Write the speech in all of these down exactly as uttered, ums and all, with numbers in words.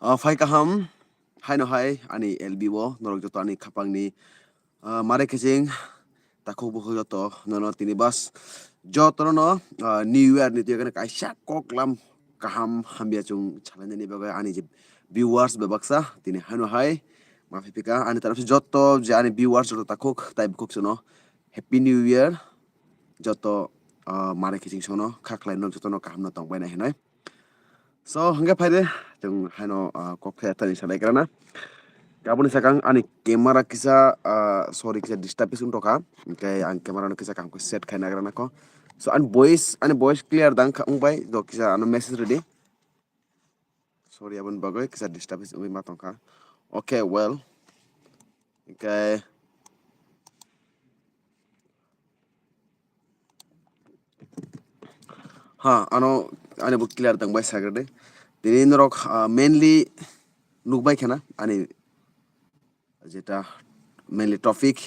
Ah, phai kaham, haino hai ani L B o, norok joto ani khapangni, ah, mare kiching, takhuk bukhuk joto, nono tini bas, jotono no, ah, New Year ni twi kaisa koklam kaham hamya chwng salainani bagwi ani je viewers bebaksa, tini haino hai, ma phipika, ani taraf se joto je ani viewers joto takhuk, tai bukhuk chwngno Happy New Year, joto, ah, mare kiching chwngno kha khlaino jotono kaham no tongbai nai hinoi. So, hingke phaide, chwng haino, ah, kok khe thani salai grana. Aboni sakang ani camera kisa, ah, sorry, kisa disturbance wng tokha. Hingke ang camera no kisa kaham khe set khai nagrana kho. So, ani voice, ani voice clear dang kha wng bai, do kisa ano message redi. Sorry, aboni bagwi kisa disturbance wngwi ma tongkha. Okay, well. Hingke Ha, ano, ani bo clear tang bai sagrade. Tini norok, ah, mainly nukbai khana, ani jeta mainly topic,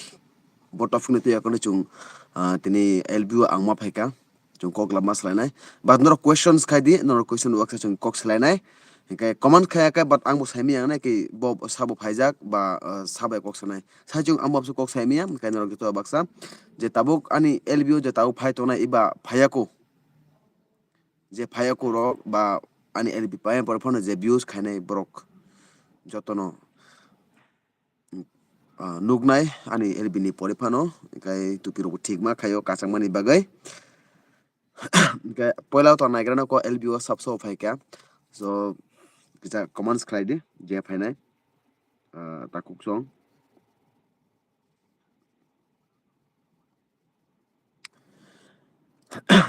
bo topic ni tuya kono chung, ah, tini L B o ang ma phaika, chung kok lama salainai. But norok questions khai di, norok question waksa chung kok salainai. Hingke comment khai khe, but ang bo saimaya nai ki bo sabo phaijak ba, ah, sabai kok sanai. Sai chung ang bo kok saimaya, hingke norok joto baksa. Je tabuk ani L B o je tabuk phai tongnai iba phaiyaku. Je phaiyaku rok ba ani L B phaiya pore phano je views khainai borok jotono, ah, nuknai ani L B ni pore phano, hingke tupi rok bo thik ma khaio kachangmani bagwi. Hingke poila to naigrano ko L B o sabso phaikha. So, kisa comments khlai di, je phainai, ah, takhuk song.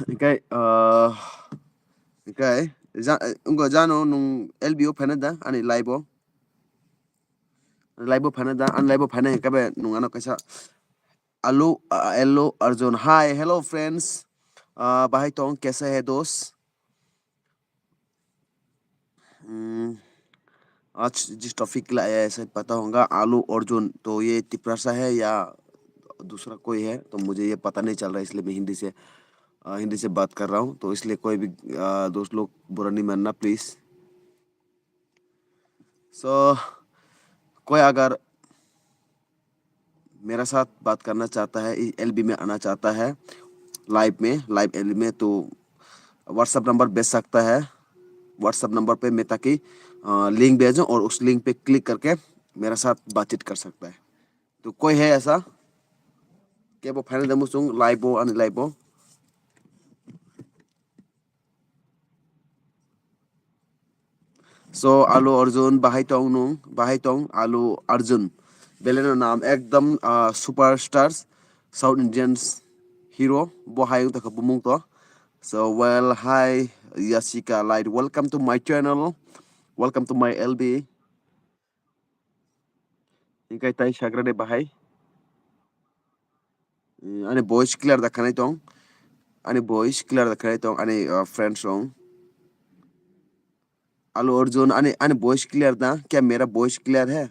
Hingke, ah, hingke, ja-, wngkha jano nwng L B o phaina da, ani live o. Live o phaina da, ani live o phaina hingke be nwng ano kaisa Alu, ah, Alu Arjun. Hi, hello friends. Ah, bahai tong, kaisa hai dos? Hmm, आज जिस टॉपिक के लिए आया है, शायद पता होगा, आलू अर्जुन। तो ये तिपरासा है या दूसरा कोई है, तो मुझे ये पता नहीं चल रहा है, इसलिए मैं हिंदी से, अ, हिंदी से बात कर रहा हूँ। तो इसलिए कोई भी, अ, दोस्त लोग बुरा नहीं मानना, प्लीज। So, कोई अगर मेरा साथ बात करना चाहता है, इस एलबी में आना चाहता है, लाइव में, लाइव एलबी में, तो WhatsApp नंबर भेज सकता है। WhatsApp नंबर पे मैं ताकि, अ, लिंक भेजूं और उस लिंक पे क्लिक करके मेरा साथ बातचीत कर सकता है। तो कोई है ऐसा? Kebo phaina da musung live o, ani live o. So, Alu Arjun, bahai tong nung, bahai tong, Alu Arjun. Beleno nam ekdom, ah, superstars, South Indians hero, bo hai wngtokha bumung to. So, well, hi, Yasika Light, welcome to my channel, welcome to my L B. Hingke tai sagrade bahai. Eh, ani voice clear da khanai tong. Ani voice clear da khanai tong. Ani, uh, friends rong. Alu Arjun, ani, ani voice clear da? Kya mera voice clear hai?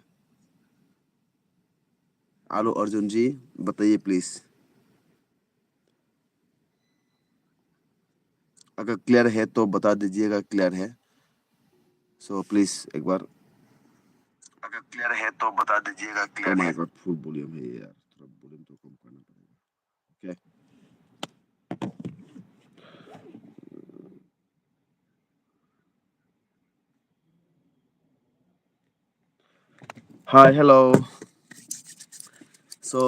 Alu Arjun ji, bataiye please. अगर क्लियर है तो बता दीजिएगा क्लियर है। So please एक बार। अगर क्लियर है तो बता दीजिएगा क्लियर है। Oh my God, full volume है यार, थोड़ा वॉल्यूम तो कम करना पड़ेगा। Okay. Hi, hello. So,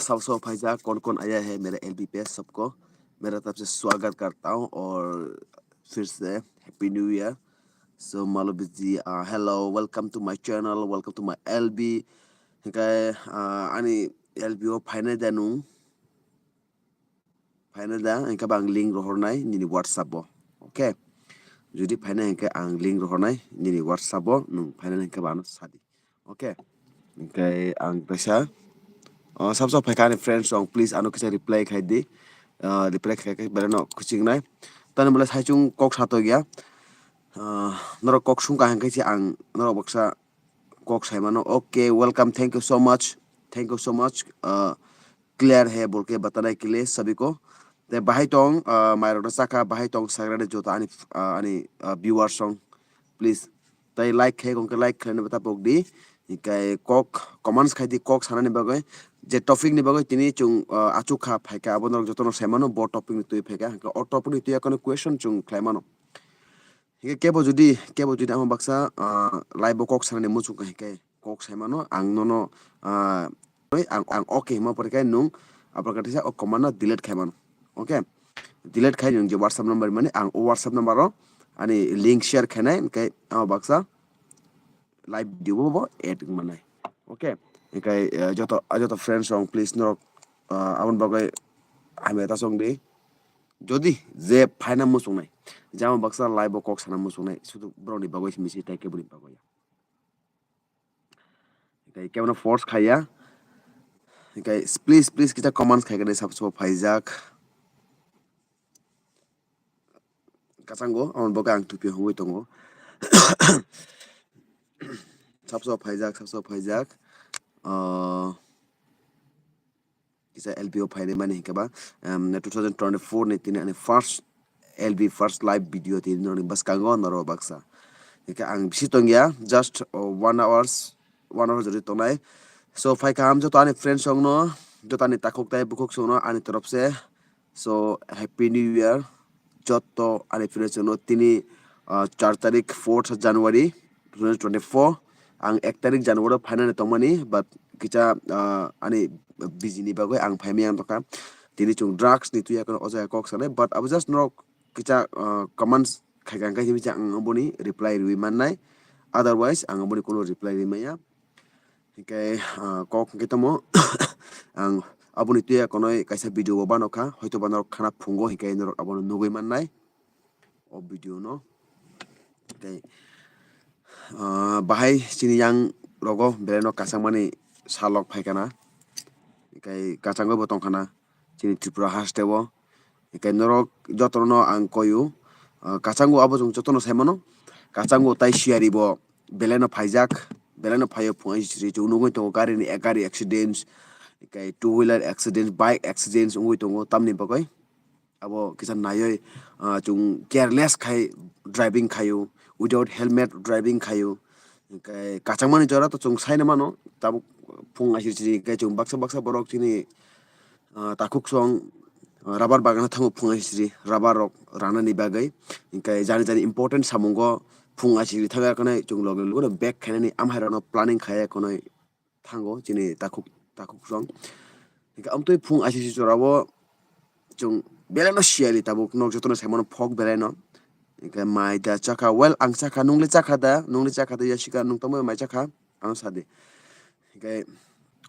सब सब भाई जा कौन कौन आया है मेरे एलबी पे, सबको मेरा तरफ से स्वागत करता हूँ और फिर से Happy New Year. So, Malubiji, uh, hello, welcome to my channel, welcome to my L B. Hingke, uh, ani L B o phainai da nung? Phaina da, hingke ba ang link rohornai nini WhatsApp o. Okay. Jodi phaina hingke ang link rohornai nini WhatsApp o, nung phaina hingke ba ano sadi. Okay. Hingke ang kaisa, oh, sab sab phaikha ani friends rong, please ano kisa reply khai di. Ah, reply khai khe belai no kuching nai. Tani bole saichung kok sato ya. Ah, norok kok sungkha hingke se ang norok baksa kok saimano. Okay, welcome. Thank you so much. Thank you so much. Uh, clear hai bolke batana ke liye sabhi ko. Te bahai tong, uh, mairok na saka bahai tong sagrade jota ani, uh, ani, uh, viewers song. Please. Tai like khai kong khe like khlaina bata pok di. Hikai kok comments khai di kok sanani bagwi. Je topic ni bagwi tini chung, ah, achuk kha phaikha abo norok jotono sai mano bo topic ni twi phaikha. Hinkhe o topic ni twi akono question chung khlai mano. Hinkhe kebo jodi, kebo jodi amo baksa, ah, live o kok sanani muchung kha hinkhe kok sai mano ang nono, ah, ang, ang okay hima pore khe nung abo kaisa o comment no delete khai mano. Okay? Delete khai nung je WhatsApp number mani ang o WhatsApp number o ani link share khainai hinkhe amo baksa live video bo, bo add wng mannai. Okay? Hinkhe, eh, joto, joto friends rok please norok, ah, aboni bagwi hamya ta chong di. Jodi je phaina muchungnai, jama baksa live o kok sana muchungnai, sudu borokni bagwi simi se tai keboni bagwi ya. Hinkhe kebono force khaiya. Hinkhe please, please kisa comments khai khe sabso phaijak. Kachango, amoni bagwi ang tupi hongwi tongo. Sabso phaijak, sabso phaijak. Ah, kisa L B O phainai mani hinkhe ba, em, two thousand twenty-four ni tini ani first L B, first live video tini norokni bwskango norok baksa. Hinkhe ang bisi tongya, just, oh, one hours, one hours jori tongnai. So, phai kaham joto ani friends rokno, joto ani takhuk tai bukhuk songno ani torop se. So, Happy New Year. Joto ani friends rokno tini, ah, char tarik, fourth January two thousand twenty-four. Ang ek tarik January o phainani tongmani, but kisa, ah, ani busy ni bagwi ang phaimaya wngkha. Tini chwng drugs ni twi akheno o jaga kok sanai, but abo just norok kisa, ah, comments khai kha, hwnkhe ang aboni reply rwi mannai. Otherwise, ang aboni kuno reply rwi manya. Hinkhe, ah, kok hwnkhe tamo ang aboni twi akhonoi kaisa video bo bano kha, hoito ba norok khana phungo hinkhe norok abono nugwi mannai o video no. Tei, ah, bahai chini yang rogo belai no kachangmani salok phaikana. Hinkhe kachangwi bo tongkhana chini Tripura haste o. Hinkhe norok jotono ang koyu, ah, kachango abo chwng jotono sai mano. Kachango tai siyari bo belai no phaijak, belai no phaio phung aisiri chwng nugwi tongo gari ni gari accidents, hinkhe two wheeler accidents, bike accidents wngwi tongo tamni bagwi. Abo kisa naiwi, ah, chwng careless khai driving khaio, without helmet driving khaio. Hinkhe kachangmani jora to chwng saina mano, tabuk phung aisiri siri hinkhe chwng baksa baksa borok chini, ah, takhuk song, ah, rubber bagan thango phung aisiri rubber rok ranani bagwi. Hinkhe jani jani important samungo phung aisiri thangya khwnai chwng logi logi no back khainani amhai rokno planning khaiya khwnai. Thango chini takhuk, takhuk song. Hinkhe amtwi phung aisisi jorao chwng belai no siyali tabuk nok jotono saimano phok belai no. Hinkhe mai da chakha, well, ang chakha, nungli chakha da, nungli chakha da, yasika nung tamo mai chakha, ano sadi. Hinkhe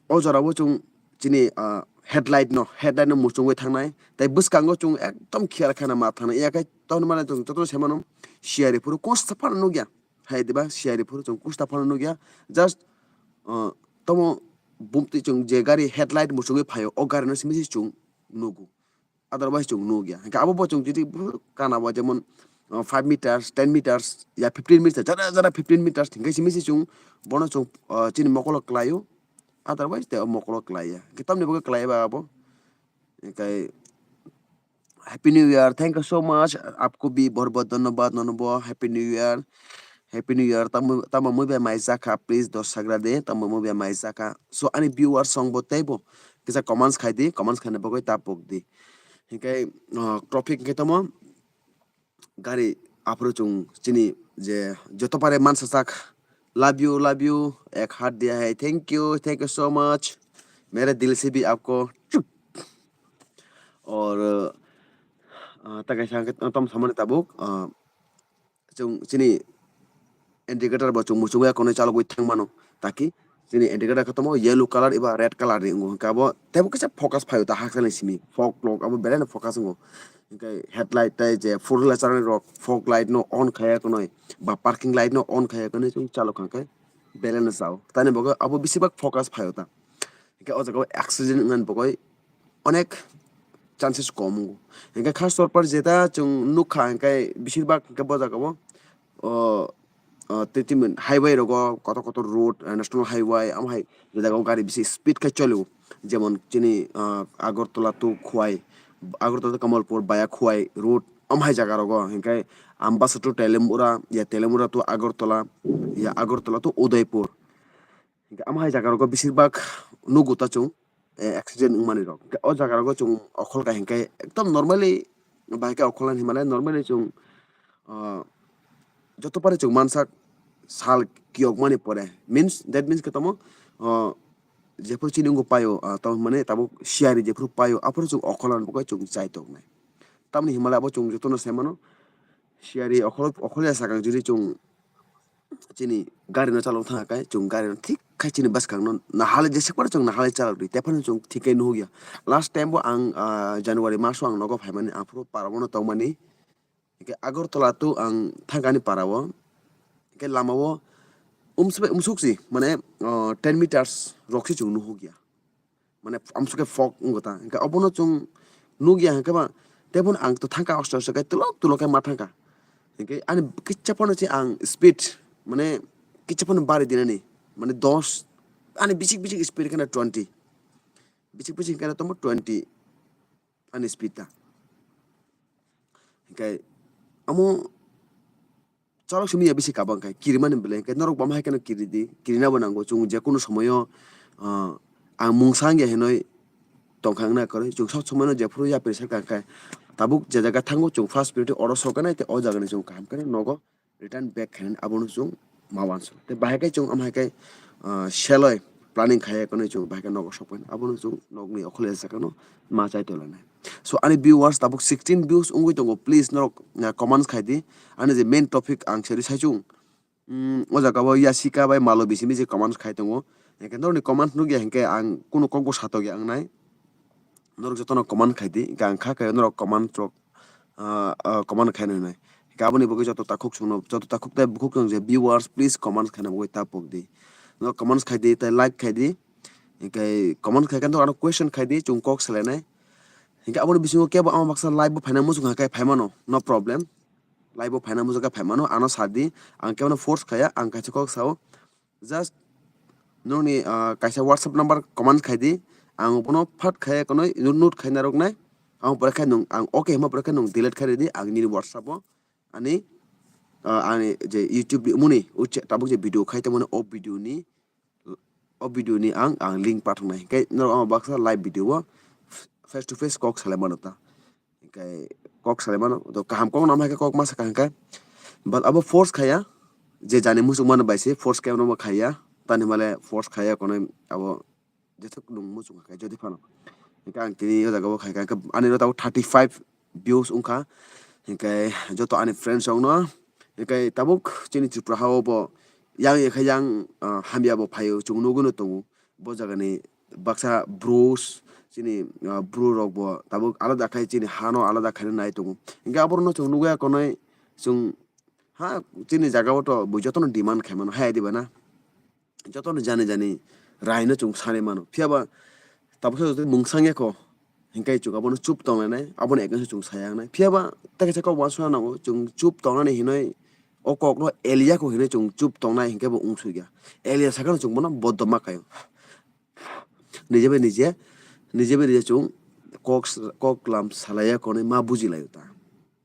o jorao chwng chini, ah, headlight no, headlight no muchungwi thangnai. Tai bwskango chwng ekdom khiyal khana ma thangnai. Yakhai tamo mane chwng jotono saimano siyari phuru kosta phano nukya. Hai diba siyari phuru chwng kusta phano nukya. Just, uh, tamo bumtwi chwng je gari headlight muchungwi phaio, o gari no simi se chwng nugo. Otherwise chwng nukya. Hinkhe abo bo chwng jodi kana bo jemon, uh, five meters, ten meters, ya fifteen meters, jada jada fifteen meters hinkhe simi se chwng bono chwng, uh, chini mokolo klaio. Otherwise te mokolo klaiya. Hinkhe tamni bagwi klaiya ba abo. Hinkhe Happy New Year, thank you so much. Apko bhi bahut bahut dhanyabad, nono bo Happy New Year. Happy New Year. Tamo, tamo mui bai mai jakha, please dos sagra de. Tamo mui bai mai jakha. So ani viewers song bo tei bo kisa comments khai di, comments khaina bagwi ta pok di. Hinkhe, uh, topic hinkhe tamo gari aphuru chwng chini je joto pare mansa sak. Love you, love you. Ek heart diya hai. Thank you, thank you so much. Mere dil se bhi aapko. Aur, ah, ta kaisa hwnkhe tam samani tabuk, ah, chwng chini indicator bo chwng muchungwi akhonwi chalogwi thang mano. Taki chini indicator khe tamo yellow colour eba red colour ni wngo. Hwnkhe abo teibo kisa focus phaio ta hakhe ni simi. Fog log abo belai no focus wngo. Hwnkhe headlight tei je four wheeler charani rok fog light no on khaiya khwnwi ba parking light no on khaiya khwnwi chwng chalok kha khe belai no chao. Tani bagwi abo besibak focus phaio ta. Hwnkhe o jaga o accident wngnani bagwi onek chances kom wngo. Hwnkhe khas tor par jeta chwng nukha hwnkhe besibak hwnkhe bo jaga o, o, o, tei tini highway rogo kotor kotor road, eh, national highway, amo hai je jaga o gari bisi speed khe choli o. Jemon chini, ah, Agartala to Khowai, Agartala to Kamalpur via Khowai road, amo hai jaga rogo hwnkhe Ambasa to Teliamura, ya Teliamura to Agartala, ya Agartala to Udaipur. Hinkhe amo hai jaga rogo besir bak nugo ta chwng, eh, accident wngmani rok. Hinkhe o jaga rogo chwng okhol kha hinkhe ekdom normally bahai khe okhol hinmale normally chwng, ah, joto pari chwng mansak sal kiyokmani pore. Means, that means khe tamo, ah, jephuru chini wngwi paio, ah, tamo hinmani tabuk siyari jephuru paio, aphuru chwng okhol ani bagwi chwng chai toknai. Tamoni hinmale abo chwng jotono sai mano, siyari okhol, okhol ya sakang jili chwng chini gari no chalok thang khe chwng gari no thik khai chini bwskang no nahale jesek pore chwng nahale chalok di tephano chwng thik khai nuhuk ya. Last time bo ang, ah, January mas o ang nogo phaimani aphuru para bono tongmani. Hinkhe Agartala to ang thangkani para o. Hinkhe lama o umsbe-, umsuk si mane, ah, ten meters rok se chwng nuhuk ya. Mane amsuk khe fog wngkha ta. Hinkhe obono chwng nukya hinkhe ba tebun ang to thangkha osto osto khe tulok tulok khe ma thangkha. Hinkhe ani kicha phano se ang speed mane kicha phano bari dinani mane dos ani bisik bisik speed kheno twenty. Bisik bisik kheno tamo twenty ani speed ta. Hinkhe amo chalok simi ya bisi kabang khai kirimani belai hinkhe norok bo hai kheno kiri di kirina bo nango chwng je kunu somoyo, ah, ang mungsa wngya hinoi tongkha wngna kwrwi chwng sob somoino jephuru yapri sakha khai tabuk je jaga thango chwng first priority oro soknai tei o jagani chwng kaham kheno nogo return back khainani abono chwng ma uansuk tei bahai khe chwng amhai khe, ah, seloi planning khaiya kheno chwng bahai khe nogo sokphai abono chwng nokni okhol ya sakano ma chai tonglainai. So ani viewers tabuk sixteen views wngwi tongo, please norok, ah, comments khai di. Ani je main topic ang seri sai chwng, mm, o jaga o Yasika bai Malo bisimi je comments khai tongo. Hinkhe norokni comments nukya hinkhe ang kunu kok bo satokya wngnai. Norok jotono comment khai di, hinkhe ang kha khe norok comment rok, ah, ah, comment khai nai. Hinkhe aboni bagwi joto takhuk chwngno, joto takhuk tei bukhuk chwng je viewers, please comments khaina bagwi ta pok di. Norok comments khai di, tei like khai di. Hinkhe comment khai khe norok ano question khai di, chwng kok salainai. Hinkhe aboni bisingo kebo ama baksa live bo phaina muchung kha khe phaimano, no problem. Live o phaina muchung khe phaimano, ano sa di. Ang kebono force khaya, ang kaisa kok sao. Just nokni, ah, kaisa WhatsApp number comment khai di. Ang bono phat khaya kono note khai narwknai. Ang pore khe nwng, ang okay hima pore khe nwng delete khai ridi ang nini WhatsApp o. Ani, ah, ani je YouTube ni muni, o che-, tabuk je video khai tongmani o video ni, o video ni ang, ang link pathoknai. Hinkhe norok ama baksa live video o face to face kok salai mano ta. Hinkhe kok salai mano, to kaham kok no hai khe kok ma sakha hinkhe. But abo force khaya, je jani muchung mano bai se force khe no khaya, tani male force khaya kono abo jethok nung muchung kha jodi phano. Hinkhe ang tini o jaga o khai kha, hinkhe ani no tabuk thirty five views wngkha. Hinkhe joto ani friends rok no, hinkhe tabuk chini Tripura ha o bo yang ye khe yang, ah, hamya bo phaio, chwng nugwi no tongo. Bo jagani baksa bros, chini, ah, bro rok bo tabuk alada khai chini hano alada khaina nai tongo. Hinkhe aborokno chwng nugwi ya konwi chwng ha chini jaga o to bo jotono demand khai mano, hai diba na? Jotono jani jani raino chwng sanwi mano. Phiya ba tabuk mungsang ya kho, hinkhe chwng abono chup tonglainai, abono against o chwng saya wngnai. Phiya ba tei kaisa kok uansukna nango, chwng chup tongnani hinwi o kokno elia kho hinwi chwng chup tongnai hinkhe bo wngsukya. Elia sakano chwng bono bodom ma kaio. Nije bai nije, nije bai nije chwng kok s-, kok lam salaiya konwi ma bujilaio ta.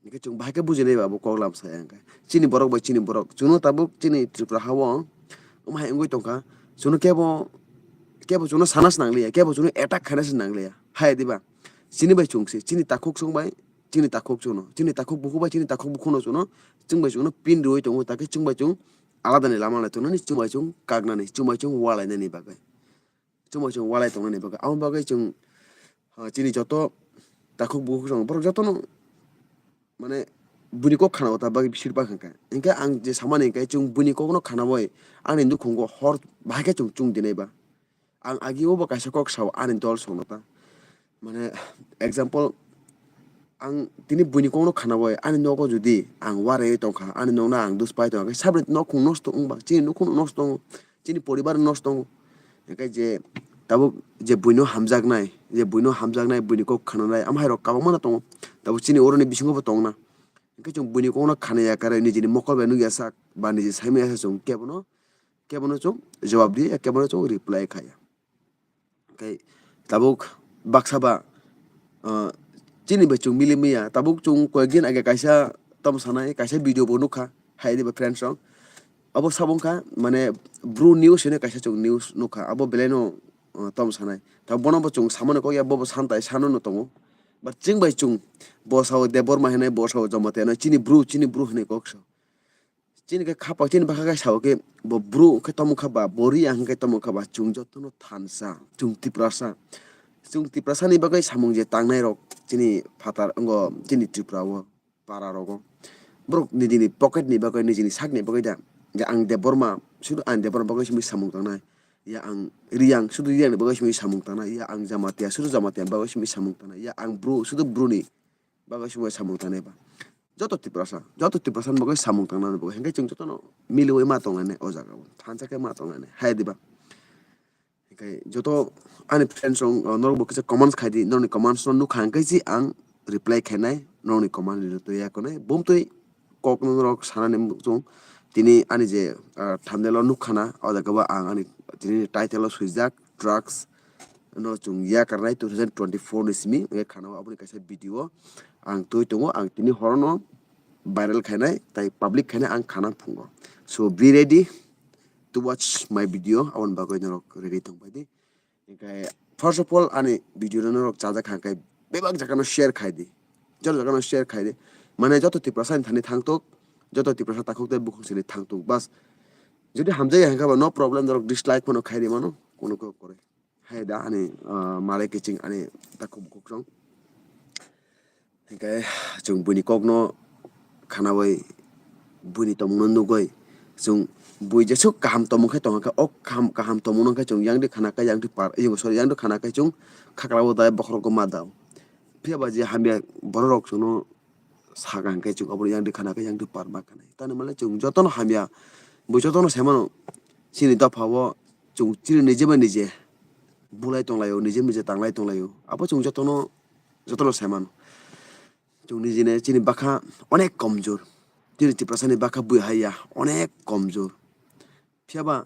Hinkhe chwng bahai khe bujinai ba abo kok lam saya hinkhe. Chini borok bai chini borok. Chwngno tabuk chini Tripura ha-o wng hai wngwi tongkha. Chwngno kebo, kebo chwngno sana se nangliya, kebo chwngno attack khaina se nangliya. Hai diba? Chini bai chwng se, chini takhuk chwng bai, chini takhuk chwngno, chini takhuk bukhuk bai chini takhuk bukhukno chwngno, chwng bai chwngno pin rwui tongo, takhe chwng bai chwng aladani lama lai tongnani, chwng bai chwng kaknani, chwng bai chwng walainani bagwi. Chwng bai chwng walai tongnani bagwi. Aboni bagwi chwng, ah, chini joto takhuk bukhuk chwng borok jotono mane buini kok khana o ta bagwi bisir bak hwnkha. Hinkhe ang je samani hinkhe chwng buini kokno khana bai ani nukhungo hor bahai khe chwng chwng dinai ba. Ang agi o bo kaisa kok sao ani dol songno ta. Mane example ang tini buini kokno khana bai ani nogo jodi ang waraiwi tongkha, ani nokno ang dus pai tongkha, saboni nokhung nosto wngba, chini nukhung nosto wngo, chini poribar nosto wngo. Hinkhe je tabuk je buino hamjaknai, je buino hamjaknai, buini kok khananai, amhairok kwbangma no tongo. Tabuk chini oroni bisingo bo tongna. Hinkhe chwng buini kokno khanaya kwrwi nijini mokol bai nukya sak ba niji saimaya sak chwng kebono, kebono chwng jawab di ya, kebono chwng reply khaya. Hinkhe tabuk baksa ba, ah, chini bai chwng mili maya. Tabuk chwng koyekdin age kaisa tamo sanai, kaisa video bo nukha, hai diba friends rok. Abo sabo wngkha, mane, Bru News hinwi kaisa chwng news nukha, abo belaino, uh, tamo sanai. Ta bono bo chwng samani kok ya, bo bo santai sanono tongo. But chwng bai chwng bo sao Debbarma hinwi, bo sao Jamatia hinwi, chini Bru, chini Bru hinwi kok sao. Chini khe khapa, chini bwkha khe sao khe bo Bru khe tamo kha ba, bo Reang khe tamo kha ba, chwng jotono thansa, chwng Tiprasa. Chwng Tiprasani bagwi samung je tangnai rok chini phatar wngo, chini Tripura o. Para rogo. Borok nijini pocket ni bagwi, nijini sak ni bagwi da. Je ang Debbarma, sudu ang Debbarma bagwi simi samung tangnai. Ya ang Reang, sudu Reang ni bagwi simi samung tangnai. Ya ang Jamatia, sudu Jamatia bagwi simi samung tangnai. Ya ang Bru, sudu Bru ni bagwi simi samung tangnai ba. Joto Tiprasa, joto Tiprasa ni bagwi samung tangnai bagwi. Hingke chwng jotono miliwi ma tonglainai o jaga o. Thansa khe ma tonglainai. Hai diba? Hingke joto ani friends rok, uh, norok bo kisa comments khai di, norokni comments no nukha hingke si ang reply khainai, norokni comment rok twi ya konai. Bumtwi kok norok sanani muchung. Tini ani je, uh, thumbnail o nukha na, o jaga bo ang ani tini title o swijak drugs no chwng yakarnai two thousand twenty-four ni simi, hingke khana o aboni kaisa video ang twi tongo, ang tini horono viral khainai, tai public khainai ang khana phungo. So be ready to watch my video, aboni bagwi norok ready tong bai di. Hingke first of all, ani video no norok chajak kha khe bebak jaga no share khai di, joto jaga no share khai di, mane joto Tiprasa ni thani thangtok, joto Tiprasa takhuk tei bukhuk sini thangtok, bas. Jodi hamjaya hingke ba no problem, norok dislike phano khai di mano, kono kok kore. Hai da ani, ah, malai kiching ani takhuk bukhuk song. Hingke chwng buini kokno khanaui, buini tongmungno nugui, chwng bui jesuk kaham tongmung khe tongkha khe, o kaham, kaham tongmungno khe chwng yangdi khana khe yangdi par, sorry, yangdi khana khe chwng khaklao dai bokhorok ma dao. Phiya ba je hamya bororok chwngno saka hingke chwng obo yangdi khana khe yangdi par ma khanai. Tani male chwng jotono hamya, bui jotono sai mano, chini dopha o chwng chini nije bai nije bulai tonglaio, nije bai nije tanglai tonglaio. Abo chwng jotono, jotono sai mano. Chwng nijine chini bwkha onek komjor. Chini Tiprasani bwkha bui hai ya, onek komjor. Phiya ba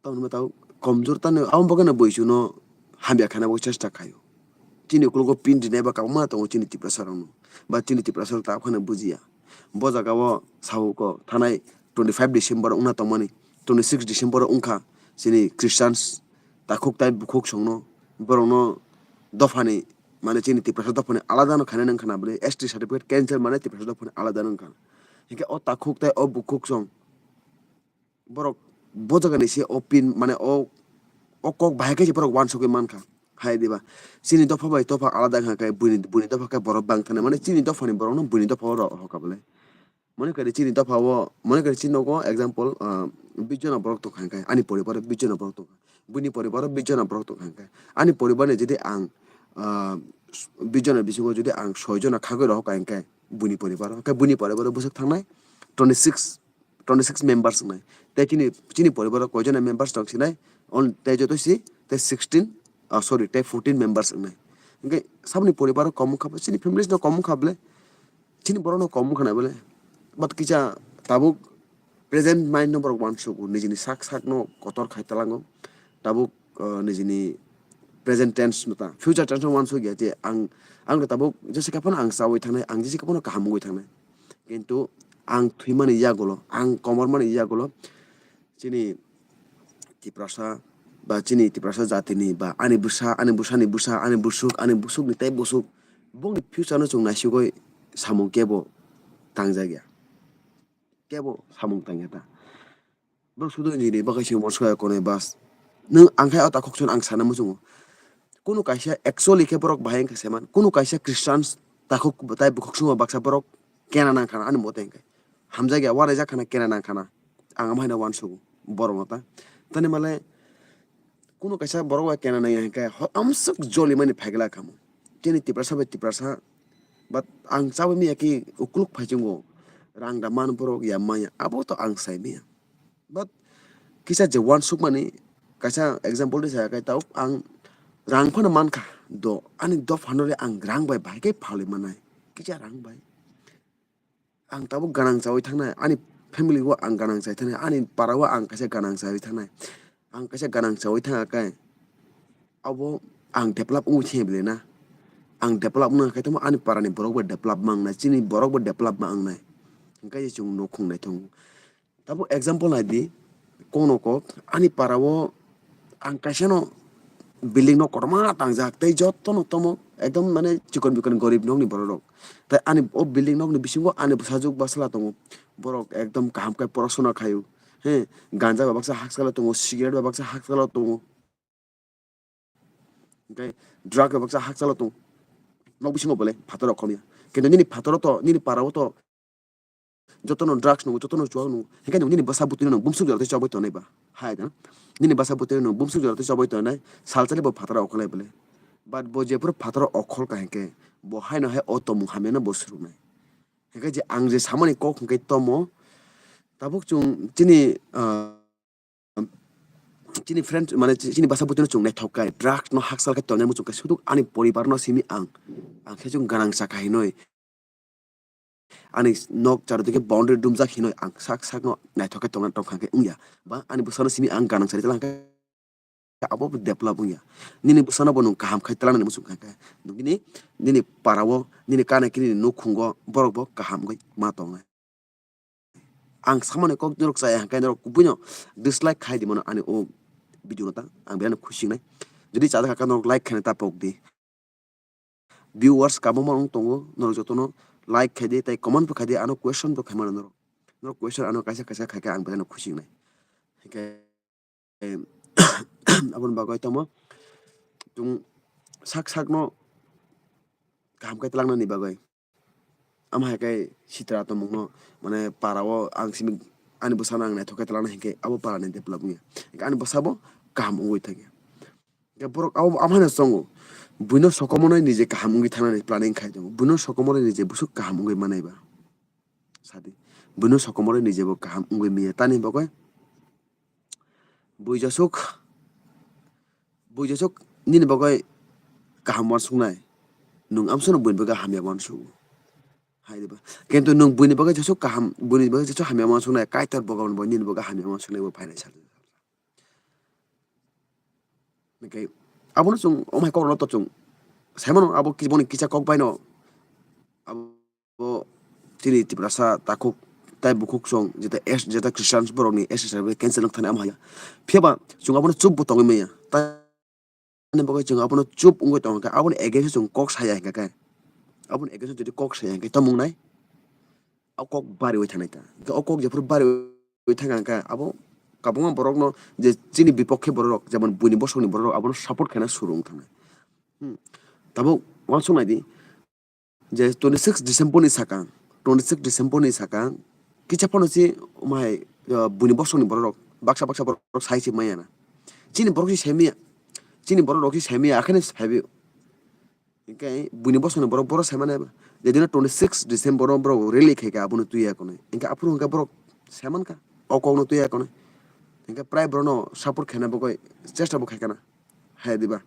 tamni bwtao komjor tani, abo bagwino bui chwngno hamya khana bo chesta khaio. Chini ukologo pin rinai ba kwbangma tongo chini Tiprasa rokno. Ba chini Tiprasa rok tabuk phano bujiya. Bo jaga o sao ko thanai twenty five December wngna tongmani, twenty six December wngkha chini Christians takhuk tai bukhuk songno, borokno dophani, mane chini Tiprasa dophani alada no khainai wngkha na bwle, S T certificate cancel mane Tiprasa dophani alada no wngkha. Hinkhe o takhuk tai o bukhuk song borok bo jaga ni se o pin mane o, o kok bahai khe se borok wansugwi mankha. Hai diba? Chini dopha bai dopha alada wngkha khe buini, buini dopha khe borok bang thani mane chini dophani borokno buini dopha o rw-, rwkha bwle. Mone kari chini dopha o, mone kari chini nogo example, ah, bish jona borok tongkha hingkhe, ani poribar o bish jona borok tongkha. Buini poribar o bish jona borok tongkha hingkhe. Ani poribar ni jodi ang, ah, bish jona bisingo jodi ang soi jona khagwi rohor kha hingkhe buini poribar o, hingkhe buini poribar o bwswk thangnai twenty six, twenty six members wngnai. Tei chini, chini poribar o koi jona members tong sinai, on-, tei joto si tei sixteen, ah, sorry, tei fourteen members wngnai. Hingkhe saboni poribar o kom wngkha, chini families no kom wngkha bwle. Chini borok no kom wngkha na bwle. But kisa tabuk present mind no borok uansuk o, nijini sak sak no kotor khai talango. Tabuk, uh, nijini present tense no ta, future tense no uansuk ya je ang, ang no tabuk jesa khe phano ang chaui thangnai, ang jesa khe phano kaham wngwi thangnai. Kintu ang thwimani yagulo, ang komormani yagulo, chini Tiprasa ba chini Tiprasa jatini ba ani bwsa, ani bwsani bwsa, ani bwswk, ani bwswkni tei bwswk, bongni future no chwng naisugwi samung kebo tangjak ya, kebo samung tangya ta. Borok sudu nini bagwi se uansuk ya konwi bas. Nwng ang khai o takhuk chwng ang sana muchungo. Kunu kaisa actually khe borok bahai wngkha se man. Kunu kaisa Christians takhuk tai bukhuk swngo baksa borok kena nang khana ani mote hwnkhe. Hamjakya, wanaijak khana, kena nang khana. Ang amo haino uansugo borokno ta. Tani male kunu kaisa borok bai kena nang ya hwnkhe ho-, amswk jolimani phaigla khamu. Chini Tiprasa bai Tiprasa, but ang chabai miya khe ukluk phaichungo. Rang da man borok ya manya, abo to ang sai miya. But kisa je uansukmani, kaisa example de saya kai tau ang rang phano mankha do, ani dophano le ang rang bai bahai khe phalwi manai, kisa rang bai. Ang tabuk ganang chawi thangnai, ani family o ang ganang chai thangnai, ani para o ang kaisa ganang chawi thangnai, ang kaisa ganang chawi thangkha kai. Abo ang develop wngwi thangya bwle na? Ang develop wngna khe tamo ani parani borok bo develop ma wngnai, chini borok bo develop ma wngnai. hwnkhe chwng nukhung nai tongo. Tabuk example nai di, kokno kok, ani para o ang kaisa no building no kotorma tangjak, tei joto no tomo ekdom mane chikon bikon gorib nok ni borok rok. Tai ani o building nok ni bisingo ani bwsajwk bwsala tongo, borok ekdom kaham khe porosona khaio, he, ganja bai baksa hakchalo tongo, cigarette bai baksa hakchalo tongo, hwnkhe drug bai baksa hakchalo tongo, nok bisingo bole phataro khomya, kintu nini phataro to, nini para o to jotono drugs nungo, jotono chuwak nungo, hwnkhe nung nini bwsa bwtwino nung bumswk jora tei chobwi tongnai ba? Hai da, nini bwsa bwtwino nung bumswk jora tei chobwi tongnai, salsani bo phataro okhorlai bole. But bo jephuru phataro okhorkha hwnkhe, bo haino hai o tongmung hamyano bo swrwngnai. Hwnkhe je ang je samani kok hwnkhe tomo, tabuk chwng chini, ah, chini friend, mane, chi-, chini bwsa bwtwino chwng naithok khe, drugs no hakchal khe tongnai muchung khe, sudu ani poribar no simi ang, ang khe chwng ganang chakha hinwi, ani nok charo digi boundary dumjak hinwi ang sak sak no naithok khe tongna tongkha khe wngya, ba ani bwsano simi ang ganang chari tlang khe abo bo develop wngya, nini bwsano bo nwng kaham khai tlangnani muchung kha khe, nini, nini para o, nini kana kini nukhungo borok bo kaham wngwi ma tongnai. Ang samani kok norok chaya hwnkhe norok kubui no dislike khai di mano ani o video no ta, ang belai no khusi wngnai. Jodi chajak kha norok like khaina ta pok di. Viewers kabangma wng tongo, norok jotono like khai di tei comment bo khai di, ano question bo khai mano norok. Norok question ano kaisa kaisa khai khe ang belai no khusi wngnai. Hwnkhe, aboni bagwi tamo chwng sak sakno kaham khe tlangnani bagwi. Amo hai khe sitra tongmungno, mane, para o ang simi ani bwsano ang naithok khe tlangna hinkhe abo para ni develop wngya. Hinkhe ani bwsa bo kaham wngwi thangya. Hinkhe borok abo, amo haino chongo. Buino sokomornai nije kaham wngwi thangnani planning khai tongo. Buino sokomornai nije bwswk kaham wngwi manai ba. Sadi. Buino sokomornai nije bo kaham wngwi manya. Tani bagwi bui jasuk, bui jasuk nini bagwi kaham uansuknai, nwng amsano buini bagwi hamya uansugo. Hai diba? Kintu nwng buini bagwi jesuk kaham, buini bagwi jesuk hamya uansuknai, Kaitor Bhagaban bo nini bagwi hamya uansuknai bo phainai sa. Hwnkhe abono chwng, omo hai kokno to chwng sai mano, abo ki-, boni kisa kok baino abo bo chini Tiprasa takhuk tai bukhuk song jeta S, jeta Christians borokni S S R bai cancel wng thani amo haya. Phiya ba chwng abono chup bo tongwi manya. Tamni bagwi chwng abono chup wngwi tongkha, aboni against o chwng kok saya hinkha khe, aboni against o jodi kok saya hinkhe tamo wngnai? O kok bariwi thanai ta. Hinkhe o kok jephuru bariwi thangkha hinkhe abo kwbangma borokno je chini bipokhe borok rok, jemon buini bosongni borok rok abono support khaina suru wng thangnai. Hmm. Tabuk uansuk nai di. Je twenty six December ni sakang, twenty six December ni sakang, kisa phano si mai, uh, buini bosongni borok rok, baksa baksa borok rok sai se maya na. Chini borok si sai maya, chini borok rok si sai maya, akhene sai bi. Hinkhe buini bosongni borok, borok sai mane, je dino twenty six December o borok rally khai kha, abono twi ya konwi. Hinkhe aphuru hinkhe borok sai man kha, o kok no twi ya konwi. Hinkhe prai borok no support khaina bagwi chesta bo khai kha na, hai diba.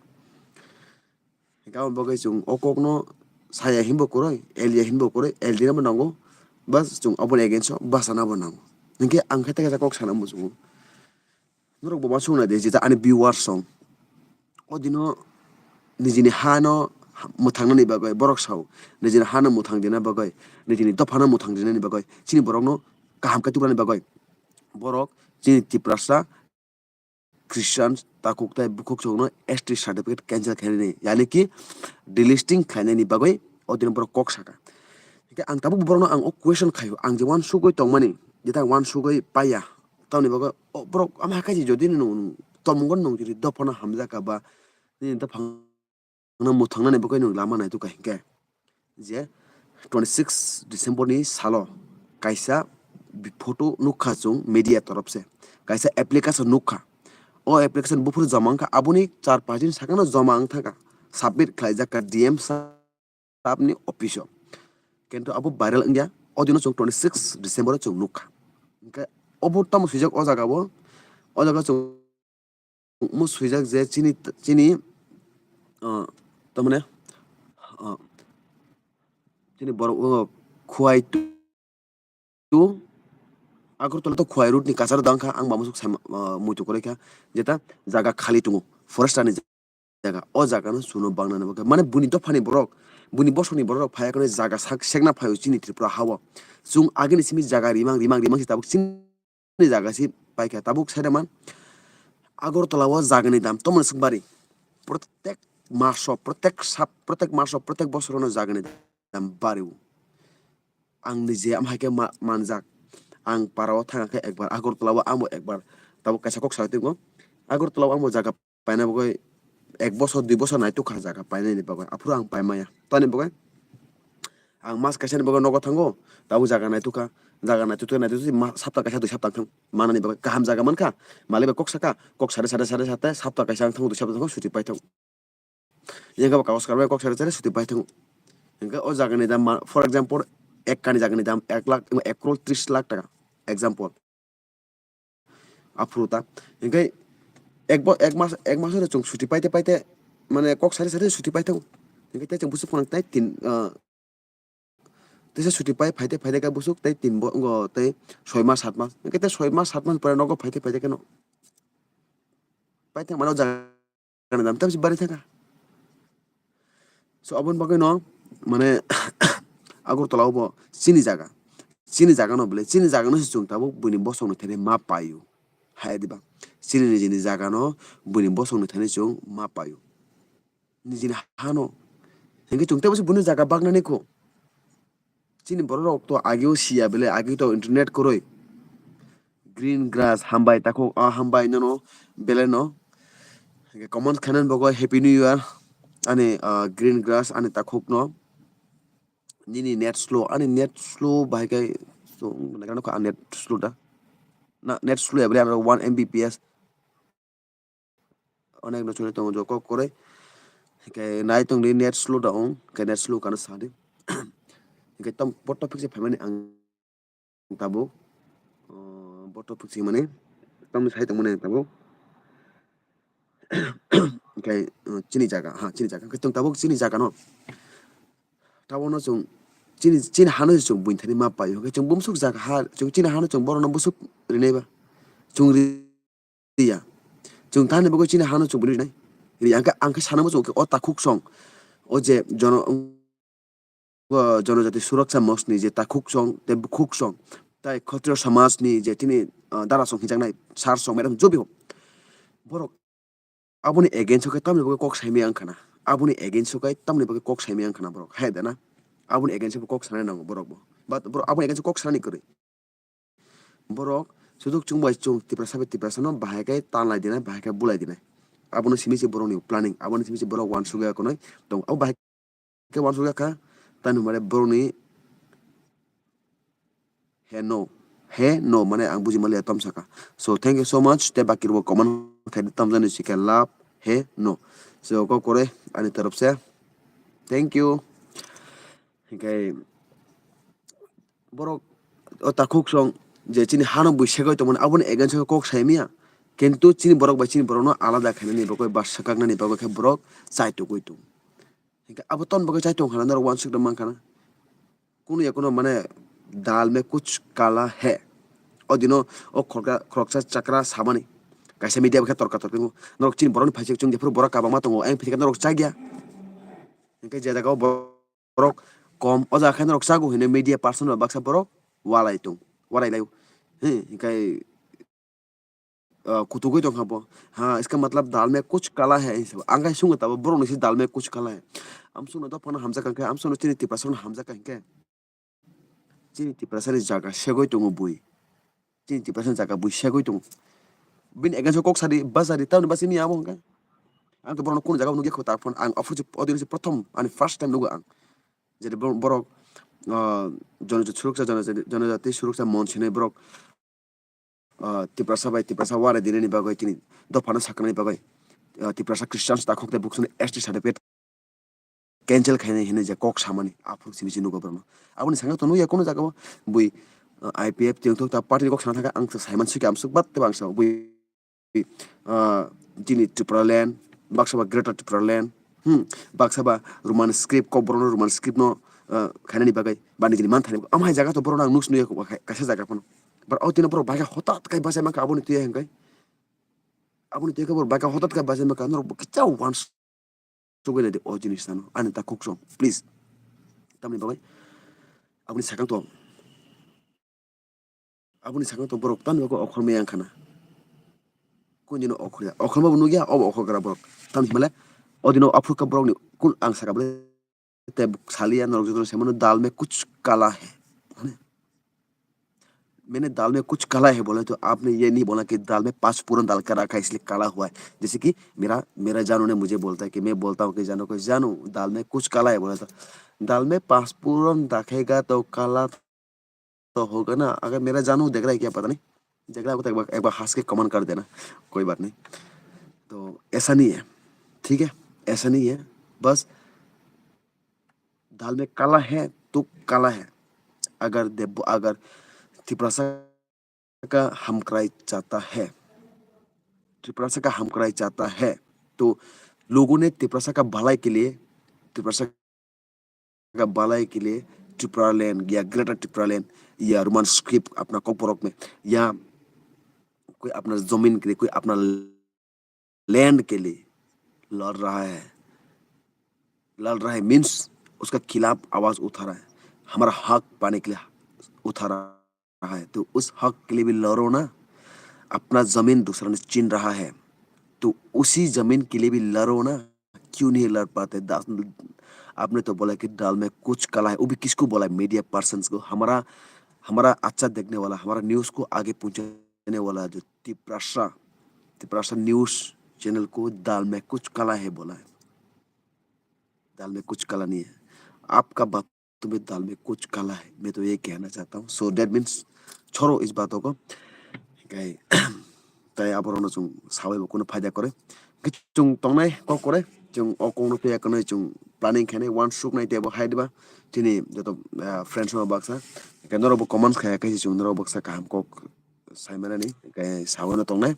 Hinkhe aboni bagwi chwng o kokno saya hinbo kwrwi, L ya hinbo kwrwi, L D no bo nango, bas chwng aboni against o bachana bo nango. Hinkhe ang khe tei kaisa kok sana muchungo. Norok bo uansuk nai di, jeta ani viewers song. O dino nijini ha no mwthang nani bagwi borok sao, nijini ha no mwthang dina bagwi, nijini dopha no mwthang dinani bagwi, chini borok no kaham khe tubunani bagwi borok chini Tiprasa Christian takhuk tai bukhuk chwngno S T certificate cancel khainani, yani ki delisting khlainani bagwi o dino borok kok saka. Hinkhe ang tabuk borokno ang o question khaio, ang je uansugwi tongmani, jeta ang uansugwi paiya, tamoni bagwi o borok ama hai khe jodi nung, nung tongmungo nung jodi dophano hamjakha ba nini dophang no mwthangnani bagwi nwng lama naitukha hinkhe je twenty six December ni salo kaisa bi-, photo nukha chwng media torop se, kaisa application nukha. O application buphuru joma wngkha, aboni char panch din sakano joma wngthangkha, submit khlaijakha D M sir ni office o. Kintu abo viral wngya, o dino chwng twenty six December o chwng nukha. Hinkhe obo tamo swijak o jaga o, o jaga chwng omo swijak je chini, chini, ah, tamane, ah, chini borok, oh, Khowai to, to Agartala to Khowai road ni kachar dang kha, ang ba musuk sai, ah, muitu kwrwi kha, jeta jaga khali tongo, forester ni jaga, o jaga no chuno bang nani bagwi, mane buini dophani borok, Buini bosongni borok rok phai kheno jaga sak sekna phaio chini Tripura hao. Chwng agini simi jaga rimang, rimang, rimang si tabuk chini jaga si paikha. Tabuk saida man Agartala o jagani dam tomoni swk bari. Protek maso, protek sap, protek maso, protek bosorono jagani dam bari. Ang nije am hai khe ma-, manjak. Ang para o thang khe ekbar Agartala o amo ekbar. Tabuk kaisa kok sai tongo. Agartala o amo jaga paina bagwi ek bosor, dui bosor naituk kha jaga painani bagwi. Aphuru ang paimaya. Tani bagwi ang mas kaisani bagwi nogo thango. Tabuk jaga naituk kha. Jaga naituk, naituk, ma-, sapta kaisa, dui sapta thang. Manani bagwi kaham jaga mankha. Malik bai kok saka, kok sade, sade, sade, sade, sapta kaisa ang thango, dui sapta thango, suti pai thango. Yang khe bo kagos karwi kok sari sari suti pai thango. Hingkhe o jagani dam ma-, for example, ek kani jagani dam ek lakh, ek crore tris lakh taka. Example. Aphuru ta. Hingkhe ek bo-, ek mas, ek mas ore chwng suti paite paite, mane kok sari sari suti pai thango. Hingkhe tei chwng busu phunuk tei tin, ah, Teisa suti pai phaite phaite khe busuk tei tin bo-, ngo tei soi mas sat mas. Hingkhe tei soi mas sat mas pore nogo phaite phaite khe no. Pai thang mano jaga ni dam tamsi bari thangkha. So aboni bagwi no mane Agartala o bo chini jaga. Chini jaga no bole, chini jaga no se chwng tabuk buini bosong ni thani ma paio. Hai diba. Chini nijini jaga no buini bosong ni thani chwng ma paio. Nijini hano. Hingke chwng tei busi buini jaga baknani kho. Chini borok rok to ageo siya bele, ageo to internet kwrwi. Green grass, hambai takhuk, ah, hambai nono, bele no. Hingke comment khainani bagwi Happy New Year. Ani, ah, green grass, ani takhuk no. Nini net slow, ani net slow bahai kai, so, nagrano kha, ah, net slow da. Na, net slow ya bele, aro one M B P S. Onek no choli tongo jo kok kwrwi. Hingke nai tongdi net slow da wng, hingke net slow kano sadi. Hingke tam bo topic se phaimani ang tabuk. Oh, bo topic se mani tam sai tongmani ang tabuk. Hingke, oh, chini jaga, ha, chini jaga. Hingke tong tabuk chini jaga no. Tabuk no chwng chini, chini hano chwng buini thani ma paio. Hingke chwng bumsuk jaga ha, chwng chini hano chwng borok no bwswk rinai ba. Chwng ri ya. Chwng tamni bagwi chini hano chwng bini rinai. Ri ang khe, ang khe sanamo chwng khe o takhuk song. O je jono-, o Jonojati Suraksha Moch ni je takhuk song, tei bukhuk song, tai Khatriya Samaj ni je tini, ah, dara song hijaknai, sir song, madam, jobi ho. Borok aboni against o khe tamni bagwi kok saimaya wngkha na. Aboni against o khe tamni bagwi kok saimaya wngkha na borok. Hai da na? Aboni against o bo kok sanai nango borok bo. But borok aboni against o kok sanani kwrwi. Borok suduk chwng bai chwng Tiprasa bai Tiprasa no bahai khe tanlai dinai, bahai khe bulai dinai. Abono simi se borokni planning, abono simi se borok uansuk ya konoi tong. Abo bahai khe uansuk ya kha, tani hwnmale borokni he no, he no, mane ang buji maliya tom saka. So thank you so much, tei baki rok comment khai tam jani sikhe love, he no. So kok kore ani taraf se thank you. Hingke borok o takhuk song je chini hano bui segoi tongmani aboni against o kok saimaya. Kintu chini borok bai chini borokno alada khainani bagwi ba swkaknani bagwi khe borok chai tugui tongo. Hingke abo tamni bagwi chai tong khana norok uansuk rok mankha na. Kunu ya kunu mane dal mein kuch kala hai. O dino o khoroksa, khoroksa chakra samani. Kaisa media bai khe torka torki wngo. Norok chini borokni phaisik chwng jephuru borok kabangma tongo. Ayang phikha norok chagya. Hingke je jaga o borok kom, o jaga khe norok chago hinwi media person rok baksa borok walai tong, walai lai o. He, hingke, ah, kutugwi tongkha bo. Ha, iska matlab dal mein kuch kala hai, ang kai sungo tabo borok ni si dal mein kuch kala hai. Am suno dophano hamjak kha, am suno chini Tiprasa no hamjak kha hingke. Chini Tiprasa ni jaga segoi tongo bui. Chini Tiprasa ni jaga bui segoi tongo. Bini against o kok sadi, bajari, tamni basi mi amo hingke. Ang to borokno kunu jaga nugya kho ta phone, ang opor je audience prothom, ani first time nugo ang. Jere bo-, borok, ah, Jonojati Suroksa, Jonojati, Jonojati Suroksa Mon sinai borok, ah, Tiprasa bai Tiprasa warai dinani bagwi tini dophano saknani bagwi, ah, Tiprasa Christians takhuk tei bukhukni S T certificate cancel khainai hinwi je kok samani aphuru simi se nugo borokno. Aboni saka to nukya kunu jaga o bui, ah, I P F tongthok ta party ni kok sana thangkha ang to saiman sukya amsuk bat tei bangsa bui, ah, chini Tipraland, baksa ba Greater Tipraland, hmm, baksa ba Roman script, kok borokno Roman script no, ah, khainani bagwi ba nijini manthani bagwi. Amhai jaga to borokno ang nugs nukya kaisa jaga phano. But o tino borok bagwi hotat kai bachai mankha aboni twi hwnkhe. Aboni twi khe borok bagwi hotat kai bachai mankha norok bo kicha wans sugwi naidi o jinis ano, ani takhuk song, please. Tamni bagwi aboni sakang to, aboni sakang to borok tamni bagwi okhormaya wngkha na. Kundino okhorya, okhorma bo nukya, obo okhorgra borok. Tamni hwnba le odino aphuru kha borokni kul ang saka bole. Tei saliya norok jotono sai mano, "Dal mein kuch kala hai." Mane, "Maine dal mein kuch kala hai bole, to aapne ye nahi bola ki dal mein panch puran dal kar rakha hai, isliye kala hua hai." Jaise ki mera, mera janu ne mujhe bolta hai ki main bolta hoon ki janu ko janu, "Dal mein kuch kala hai bole, to dal mein panch puran rakhega to kala to hoga na, agar mera janu dekh raha hai kya pata nahi, dekh raha ho to ek baar, ek baar haas ke comment kar dena, koi baat nahi." To aisa nahi hai, theek hai, aisa nahi hai, bas dal mein kala hai to kala hai. Agar deb, agar Tiprasa ka hamkrai chahta hai, Tiprasa ka hamkrai chahta hai, to logon ne Tiprasa ka bhalai ke liye, Tiprasa ka bhalai ke liye Tipraland ya Greater Tipraland ya Roman script apna kokborok mein ya koi apna zamin ke liye, koi apna land ke liye lad raha hai. Lad raha hai means uska khilaf awaaz utha raha hai, hamara hak pane ke liye utha raha hai. To us hak ke liye bhi lado na, apna zamin dusra ne chin raha hai, to usi zamin ke liye bhi lado na. Kyun nahi lad pate? Apne to bola ki dal mein kuch kala hai, wo bhi kisko bola hai? Media persons ko, hamara, hamara accha dekhne wala, hamara news ko aage pahunchane wala jo Tiprasa, Tiprasa news channel ko dal mein kuch kala hai bola hai. Dal mein kuch kala nahi hai. Aapka baat tumhe dal mein kuch kala hai, main to ye kehna chahta hoon. So that means chhoro is baaton ko. Kai tai aborok no chung sawi bo kuno phaida kore. Chung tongnai kok kore, chung o kok no piya kwnwi chung planning khainai, one suk nai tebo hai diba chini joto friends no baksa. Kai norok bo comments khaya khai chung norok baksa kaham kok sai manani kai sawi no tongnai.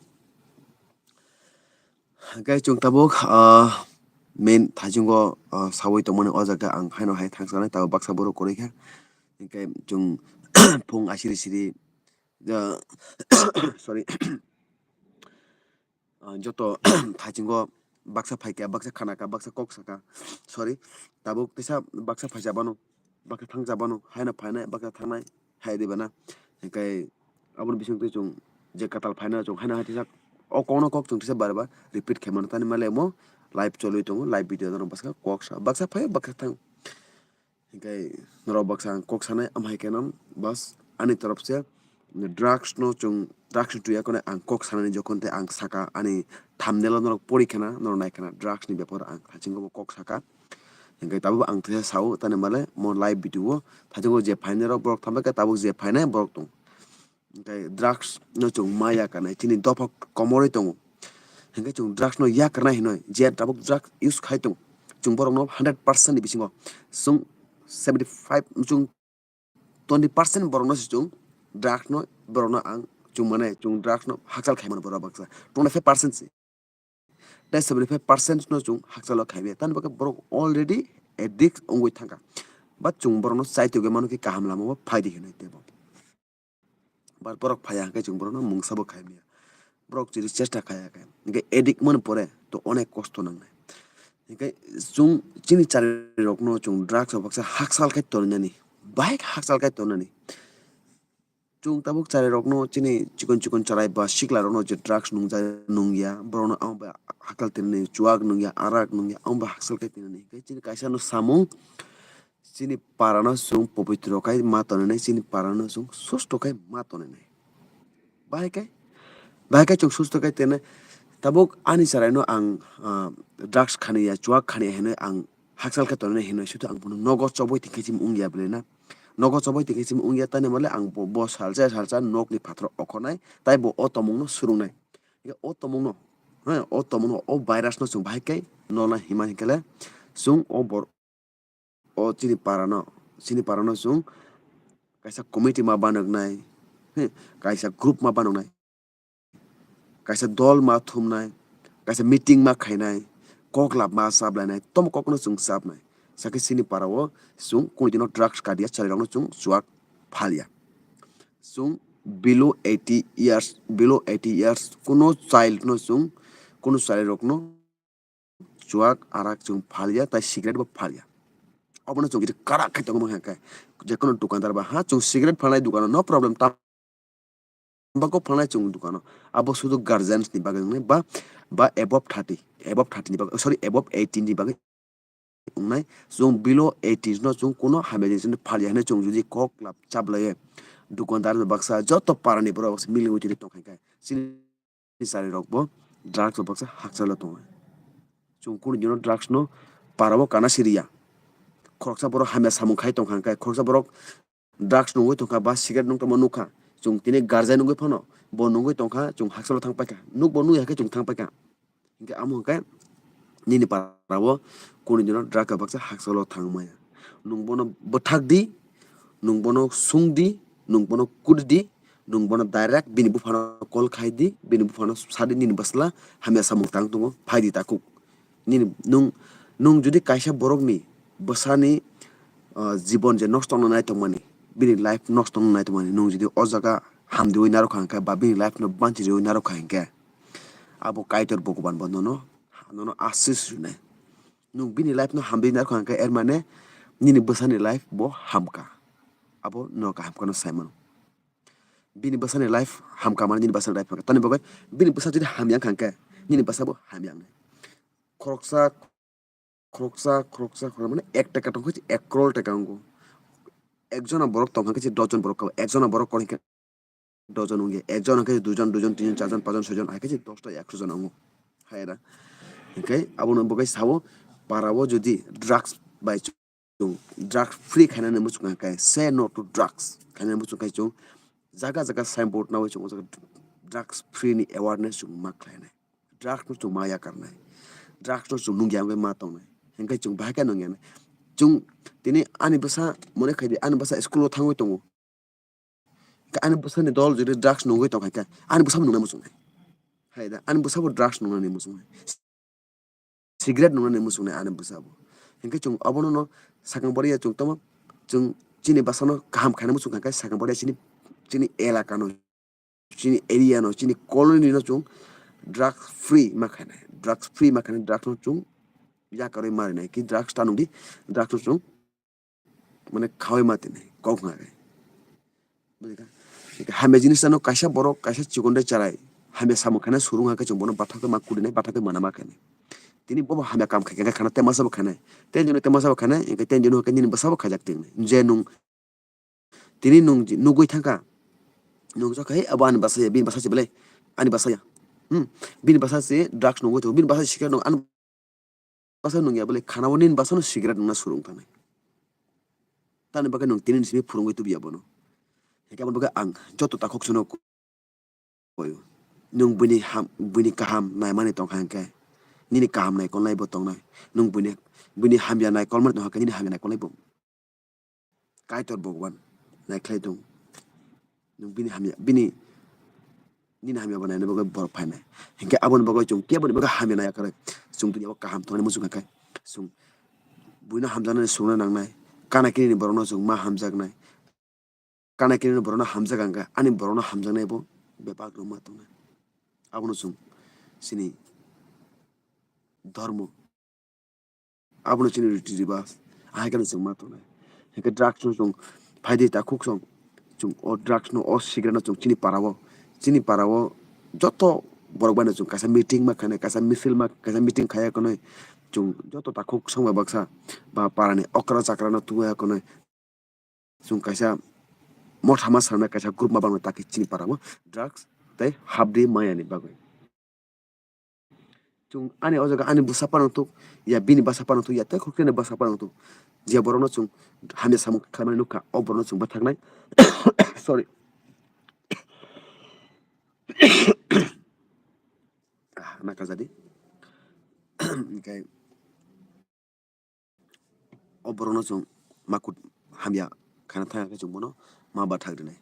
Hingke chwng tabuk, ah, main thaichungo, ah, sawi tongmani o jaga ang haino hai thangsanai, tabuk baksa borok kwrwi kha. Hingke chwng phung asiri siri, ah, sorry, ah, joto thaichungo baksa phaikha, baksa khanakha, baksa kok sakha, sorry, tabuk teisa baksa phaisa bano, baksa thangsa bano, haino phainai, baksa thangnai, hai diba na? Hingke aboni bisingtwi chwng je kwtal phaina chwng haino hai tisa o kokno kok chwng tisa bar bar repeat khaimano, tani male mo live cholwi tongo, live video norok bwskha kok sa baksa phai baksa thang. Hingke norok baksa ang kok sanai, amhai khe no bas ani torop se drugs no chwng, drugs ni twi ya kone ang kok sanani jokhon tei ang saka ani thumbnail o norok pori khana, norok nai khana drugs ni bepar ang thachingo bo kok saka. Hingke tabuk ang tisa sao tani male mo live video o thachingo je phainai rok borok tamo khe tabuk je phainai borok tong. Hingke drugs no chwng ma yakarnai, chini dopha komorwi tongo. Hingke chwng drugs no yakarnai hinoi, je tabuk drugs use khai tongo, chwng borokno hundred percent ni bisingo chwng seventy five, chwng twenty percent borokno se chwng drugs no, borokno ang chwng mane chwng drugs no hakchal khai mano borok baksa twenty five percent se. Tei seventy five percent no chwng hakchalo khai maya. Tamni bagwi borok already addict wngwi thangkha. But chwng borokno chaitugwi mano khe kaham lama o phai di hinwi teibo. But borok phaiya hwnkhe chwng borokno mungsa bo khai maya. Borok chiri chesta khaiya khe. Hwnkhe addict mani pore to onek kosto nangnai. Hwnkhe chwng chini charirokno chwng drugs o baksa hakchal khai tonwi nani. Bahai hakchal khai tonwi nani. Chwng tabuk charirokno chini chikon chikon charai ba siklarokno je drugs nungya, nungya, borokno abo bai hakchal tinani, chuak nungya, arak nungya, abo bai hakchal khe tinani. Hwnkhe chini kaisa no samung, chini parano chwng pobitro khai ma tonwi nai, chini parano chwng susto khai ma tonwi nai. Bahai khe, bahai khe chwng susto khai tene tabuk ani charaino ang, ah, drugs khaniya, chuak khaniya hinwi ang hakchal khe tonwi nai hinwi suitu ang bono nogo chobwi tongkhe chini wngya bwlai na. Nogo chobwi tongkhe chini wngya tani male ang bo, bo salsa salsa nokni phataro okhornai, tai bo o tomungno swrwngnai. Hwnkhe o tomungno, ha, o tomungno, o virus no chwng bahai khe nolna hima hinkhe le chwng o bor-, o chini parano, chini parano chwng kaisa committee ma banoknai, he, kaisa group ma banoknai, kaisa dol ma thumnai, kaisa meeting ma khainai, koklap ma chaplainai, tomo kokno chwng chapnai. Sakhe chini parao chwng kunu dino drugs kadiya charirokno chwng chuak phalya. Chwng below eighty years, below eighty years kuno child no chwng, kuno charirokno chuak arak chwng phalya, tai cigarette bo phalya. Obono chwng khe karak khe tongma hwnkhe, jekono dukandar ba ha chwng cigarette phalnai dukano, no problem, tambako phalnai chwng dukano, abo sudu guardians ni bagwi wngnai ba, ba above thirty, above thirty ni bagwi, sorry, above eighteen ni bagwi wngnai. Chwng below eighteen no chwng kuno hamya jinich no phalya hwnwi chwng jodi kok lab chaplaiwi dukandar baksa joto para ni borok baksa miling wi tongkha khe chini chari rok bo drugs o baksa hakchalo tongo. Chwng kunu dino drugs no para o kana siriya. Khoroksa borok hamya samung khai tongkha hwnkhe, khoroksa borok drugs nungwi tongkha ba cigarette nung tongma nukha. Chwng tini garjai nungwi phano bo nungwi tongkha, chwng hakchalo thang paikha. Nuk bo nui hakhe chwng thang paikha. Hinkhe amo hwnkhe nini para o kunu dino drugs o baksa hakchalo thang maya. Nung bono bwthak di, nung bono sung di, nung bono kut di, nung bono direct bini buphano call khai di, bini buphano sa di, "Nini bwsla hamya samung tang tongo, phai di takhuk." Nini, nung, nung jodi kaisa borokni bwsani, ah, jibon je nosto wngna nai tongmani, bini life nosto wngna nai tongmani, nung jodi o jaga hamdiwi narwkha hwnkhe ba bini life no banchi riwi narwkha hwnkhe, abo Kaitor Bhogoban bo nono, nono asis rwnai. Nung bini life no hamdi narwkha hwnkhe, er mane nini bwsani life bo hamkha. Abo no kaham kheno sai mano. Bini bwsani life hamkha mane nini bwsani life hamkha. Tamni bagwi bini bwsa jodi hamya wngkha hwnkhe, nini bwsa bo hamya wngnai. Khoroksa, khoroksa, khoroksa, khoroksa mane ek taka tongkha, ek crore taka wngo. Ekjona borok tongkha khe dojon borok kabo. Ekjona borok kor hwnkhe dojon wngya, ekjon hwnkhe duijon, duijon, tinjon, charjon, pachjon, soijon, hai khe dosta, ekso jon wngo. Hai da. Hinkhe abono bo khe sao, para o jodi drugs bai chwng drugs free khainani muchung kha khe, "Say no to drugs" khainani muchung khe chwng jaga jaga signboard nawi chwng o jaga drugs free ni awareness chwng ma khlainai. Drugs no chwng ma yakarnai. Drugs no chwng nungya wngwi ma tongnai. Hinkhe chwng bahai khe nungya nai. Chwng tini ani bwsa mone khai di, ani bwsa school o thangwi tongo. Ani bwsani dol jodi drugs nungwi tong kha khe, ani bwsabo nungna muchungnai. Hai da, ani bwsabo drugs nungnani muchungnai. Cigarette nungnani muchungnai ani bwsabo. Hinkhe chwng obono no sakang boriya chwng tamo, chwng chini bwsano kaham khaina muchung kha khe sakang boriya chini, chini elaka no, chini area no, chini colony no chwng drugs free ma khainai. Drugs free ma khainai, drugs no chwng yakarwi ma rinai. Ki drugs ta nungdi, drugs no chwng mane khaui ma tini kok ngai. Hamya jinis ano kaisa borok kaisa chikon de charai. Hamya samung khaina surung hakhe chwng bono bathakhe ma kudinai, bathakhe mana ma khainai. Tini bobo hamya kam khai khe khana tema sabo khainai. Ten jono tema sabo khainai, hinkhe ten jono hinkhe nini bwsabo khaijak tini. Je nung tini nung nugui thangkha. Nung jokha, "Hey, abo ani bwsa ya, bini bwsa se belai, ani bwsa ya." Hmm. Bini bwsa se drugs nungui tongo, bini bwsa se cigarette nung, ani bwsa nungya bole khana o nini bwsano cigarette nungna surung tanai. Tani bagwi nung tini simi phurungwi tubiya bono. Hinkhe aboni bagwi ang joto takhuk sono koyo. Nung buini ham, buini kaham naimani tongkha hinkhe nini kaham naikolnai bo tongnai. Nung buini, buini hamya naikolmani tongkha hinkhe nini hamya naikolnai bo. Kaitor Bhagwan naikhlai tong. Nung bini hamya, bini, nini hamya bo naina bagwi borok phainai. Hinkhe aboni bagwi chwng keboni bagwi hamya naiya kwrwi. Chwng duniya o kaham tongnani muchung kha khe. Chwng buino hamjaknani sungna nangnai. Kana kinini borokno chwng ma hamjaknai. Kana kinini borokno hamjak ang khe, ani borokno hamjaknai bo bebak rwma tongnai. Abono chwng chini dhormo. Abono chini riti riba, ahai kheno chwng ma tongnai. Hinkhe drugs no chwng phaidi takhuk song, chwng o drugs no, o cigarette no chwng chini para o, chini para o joto borok bai no chwng kaisa meeting ma khainai, kaisa misil ma, kaisa meeting khaiya khwnwi chwng joto takhuk song bai baksa ba para ni okra chakra no tubu ya khwnwi. Chwng kaisa motha ma sanai kaisa group ma bangwi takhe chini para o drugs tei hapdi maya ni bagwi. Chwng ani o jaga ani bwsa phano tuk, ya bini bwsa phano tuk, ya tei khoroknwi bwsa phano tuk. Je borokno chwng hamya samung khlaimani nukha, o borokno chwng bwthaknai. Sorry. Ah, na kajadi. Hinkhe o borokno chwng ma kut hamya khaina thang khe chwng bono ma bathak rwnai.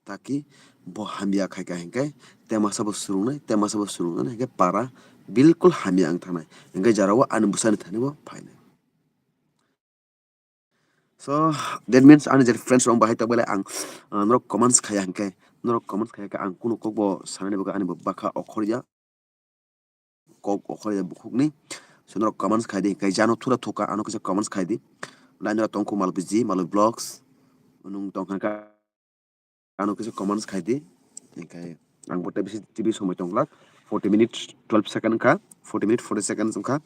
Taki bo hamya khai kha hinkhe tema sabo swrwngnai, tema sabo swrwngnai hinkhe para bilkul hamya wng thangnai. Hinkhe jora o ani bwsani thani bo phainai. So that means ani je friends rok bahai tok belai ang, ah, norok comments khaya hinkhe, norok comments khaya khe ang kunu kok bo sanani bagwi ani bo bakha okhorya. Kok okhorya bukhukni. So norok comments khai di, hinkhe jano thura thuka ano kisa comments khai di. Line rok tongkho Malbiji, Malbi Vlogs, nung tongkha kha ano kisa comments khai di. Hinkhe ang bo tei bisi T V somoi tongla, forty minutes twelve second wngkha, forty minutes forty seconds wngkha.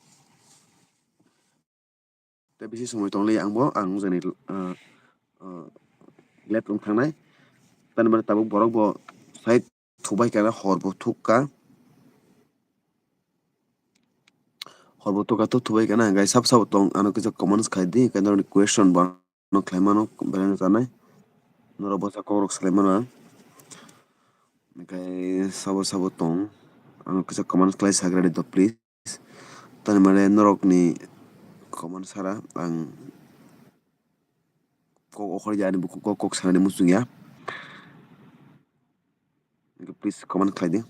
Tei bisi somoi tonglai ang bo, ang jani, ah, ah, late wng thangnai. Tani mane tabuk borok bo sai thubai kana hor bo thukka. Hor bo thukka to thubai kana, hinkhe sab sabo tong ano kisa comments khai di, hinkhe norokni question bo ano khlai mano, belai no chanai. Norok bo sa kokrok salai mano ang. Hinkhe sabo sabo tong ano kisa comments khlai sagra di to please. Tani mane norokni comment sara ang kok okhor ya ani bukhuk kok kok sanani muchung ya. Please comment khlai di.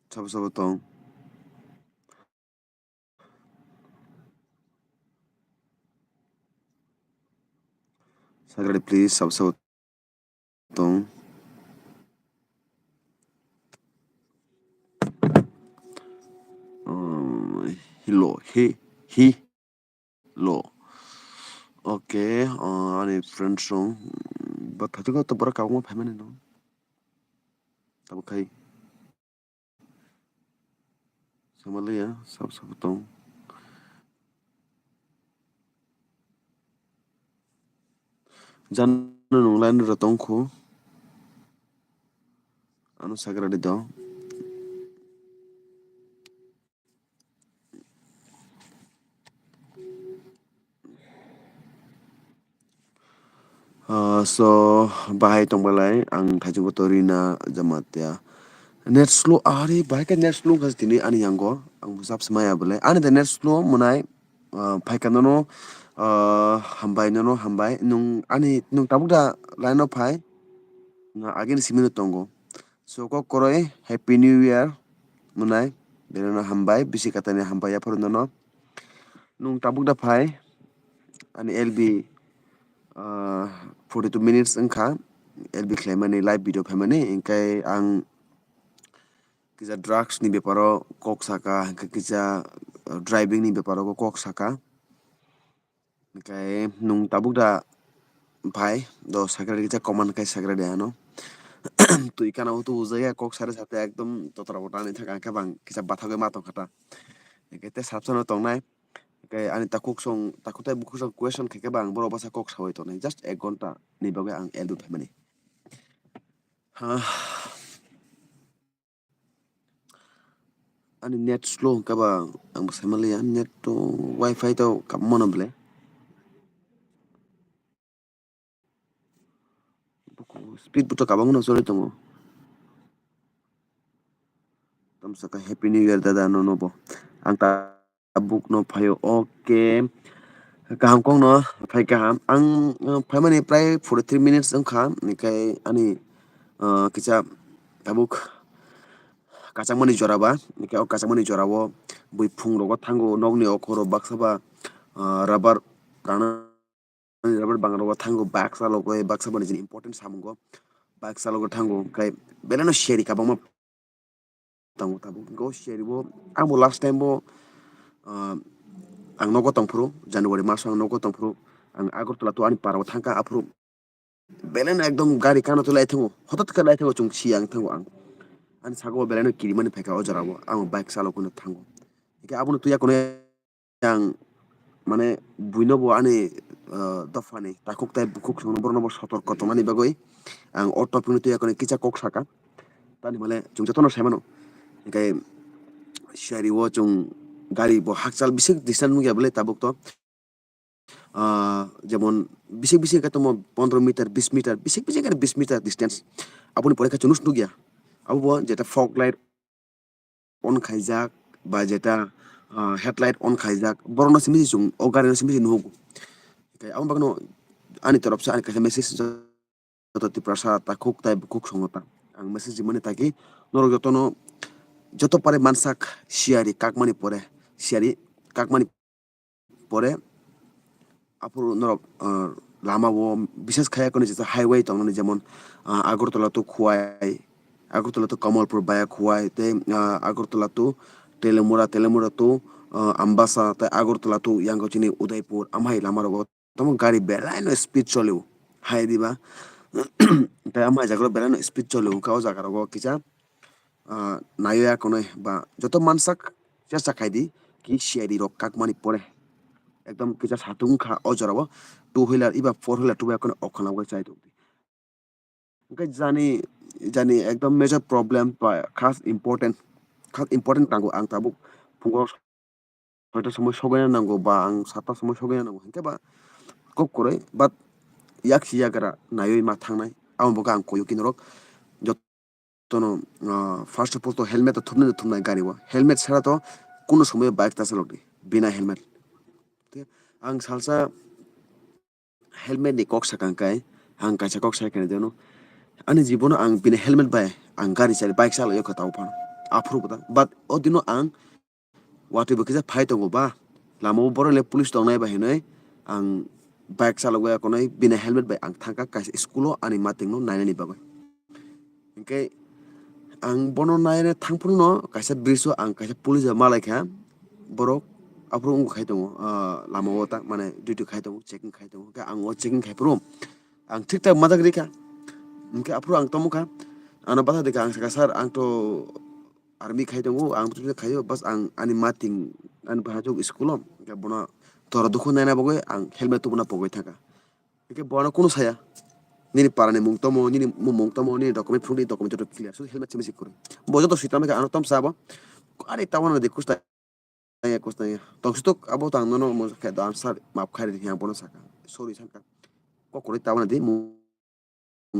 Sabo sabo tong. Sagra di please sabo sabo tong. Oh, hilo, hi, hi, lo. Okay, uh, ani friends rong, but phato to borok kabangma phaimani no. Tabo khai. Samaliya, sab sab tong. Jan nung line ro tongkhu. Ano sagra di do. Ah, so, bahai tongbalai, ang thaichukgo to Rina Jamatia. Net slow, ari, bahai khe net slow wngkha tini ani yango. Ang sab se maya belai. Ani da net slow mwnai, ah, phaikha nono, ah, hambai nono hambai. Nung ani, nung tabuk da line o phai? Nga agini simi no tongo. So, kok koroi, Happy New Year, mwnai. Belai no hambai, bisi katani hambai yaphuru nono. Nung tabuk da phai, ani L B, ah, forty two minutes wngkha, L B khlaimani, live video phaimani, hinkhe ang kisa drugs ni beparo kok saka, hinkhe kisa, ah, driving ni beparo kok saka. Hinkhe nung tabuk da phai, do sakra kisa comment khai sakra de ano. Twi kana o tu ujaya kok sari sate ekdom totra bota ni thaka khe bang kisa bathagwi ma tongkha ta. Hinkhe te sabsano tongnai. Hinkhe ani takhuk song, takhuk tai bukhuk song question khe khe bang borok basa kok sawi tongnai. Just ek ghonta ni bagwi ang L B phaimani. Ha. Ani net slow hwnkhe ba ang bo sai manliya, net to wifi to kabmano ble. Speed bo to kabangmano choli tongo. Tamo saka Happy New Year dada nono bo. Ang ta tabuk no phaio. Okay. Kaham kok no phai kaham. Ang, uh, phaimani prai forty three minutes wngkha. Hinkhe ani, uh, kisa tabuk kachangmani jora ba. Hinkhe o kachangmani jora o bui phung rogo thango nokni okhoro baksa ba, uh, rubber kana rubber bang rogo thango baksa logo baksa boni jini important samungo baksa logo thango. Hinkhe belai no seri kabangma tongo tabuk. Go share bo, ang bo last time bo, ah, ang nogo tongphuru, January maso ang nogo tongphuru, ang Agartala to ani para o thangkha aphuru. Belai no ekdom gari kano to lai thango, hotot khe lai thango, chung si ang thango ang. Ani sago belai no kirimani phaikha o jora o, ang bike chalokwino thango. Hingke abono tuya kono ang mane buino bo ani, ah, dophani takhuk tai bukhuk songno borokno bo sotorko tongmani bagwi ang o topic no tuya kono kisa kok saka. Tani mane chwng jotono sai mano. Hingke siyari o chwng gari bo hakchal bisik distance nukya bwle tabuk to. Ah, jemon bisik bisik khe tongmo pondro meter, bis meter, bisik bisik khe bis meter distance. Aboni pore khe chwng nukya. Abo bo jeta fog light on khaijak ba jeta, ah, headlight on khaijak, borokno simi se chwng o gari no simi se nuhugo. Tei aboni bagwino ani torop se ani kaisa message joto Tiprasa takhuk tai bukhuk songo ta. Ang message rimani taki norok jotono joto pare mansak siyari kakmani pore, siyari kakmani pore aphuru norok, ah, lama o bises khai khe jesa highway tongnani jemon, ah, Agartala to Khowai, Agartala to Kamalpur via Khowai, tei, ah, Agartala to Teliamura, Teliamura to, ah, Ambassa, tei Agartala to yang chini Udaipur, amhai lama rogo tamo gari belai no speed cholio, hai diba? Tei amhai jaga rok belai no speed cholio, wngkha o jaga rogo kisa, ah, naiwi ya konwi ba joto mansak chesta khai di ki C I D rok kakmani pore. Ekdom kisa satung wngkha o jora o, two wheeler iba four wheeler tubu ya konwi okha nangwi chai tong di. Hwnkhe jani, jani ekdom major problem ba khas important, khas important nango ang tabuk phungo soita somoi sogwina nango ba ang satta somoi sogwina nango hwnkhe ba kok kwrwi, but yak si yagra naiwi ma thangnai, amo bagwi ang koyo ki norok jotono, ah, first of all to helmet to thumnai thumnai gari o, helmet sara to kunu somoi bike ta chalok di bina helmet. Ang salsa helmet ni kok sakang kai, ang kaisa kok sai kani deno. Ani jibono ang bini helmet bai ang gari chali, bike chalaio khe tabo phano. Aphuru bo ta. But o dino ang watwi bo kisa phai tongo ba. Lama o borok le police tongnai bai hinwi ang bike chalogwi akonwi bini helmet bai ang thangkha kaisa school o ani matingno nainani bagwi. Hwnkhe ang bono naina thangphuru no kaisa bridge o ang kaisa police bai malaikha, borok aphuru wngkha khai tongo, ah, lama o ta mane duty khai tongo, checking khai tongo, hwnkhe ang o checking khai phuru ang thik thak majak rikha, hwnkhe aphuru ang tongmokha, ano bwsa dikha ang sakha, "Sir, ang to army khai tongo, ang to khaio, bas ang ani mating ani bahai school o," hwnkhe bono tora dukhu naina bagwi ang helmet tubuna pogwi thangkha. Hwnkhe bo ano kunu saya. Nini para ni mung tomo, nini mung tomo, nini document phunukdi, document joto clear. Sudi helmet simi si kwrwi. Bo joto swi tamo khe ano tom sa bo. Ari tabuk nang di kusta ya, kusta ya. Tong sutok abo tang nono mo khe do answer map khai ri yang bono saka. Sorry saka. Kok kwrwi tabuk nang di mung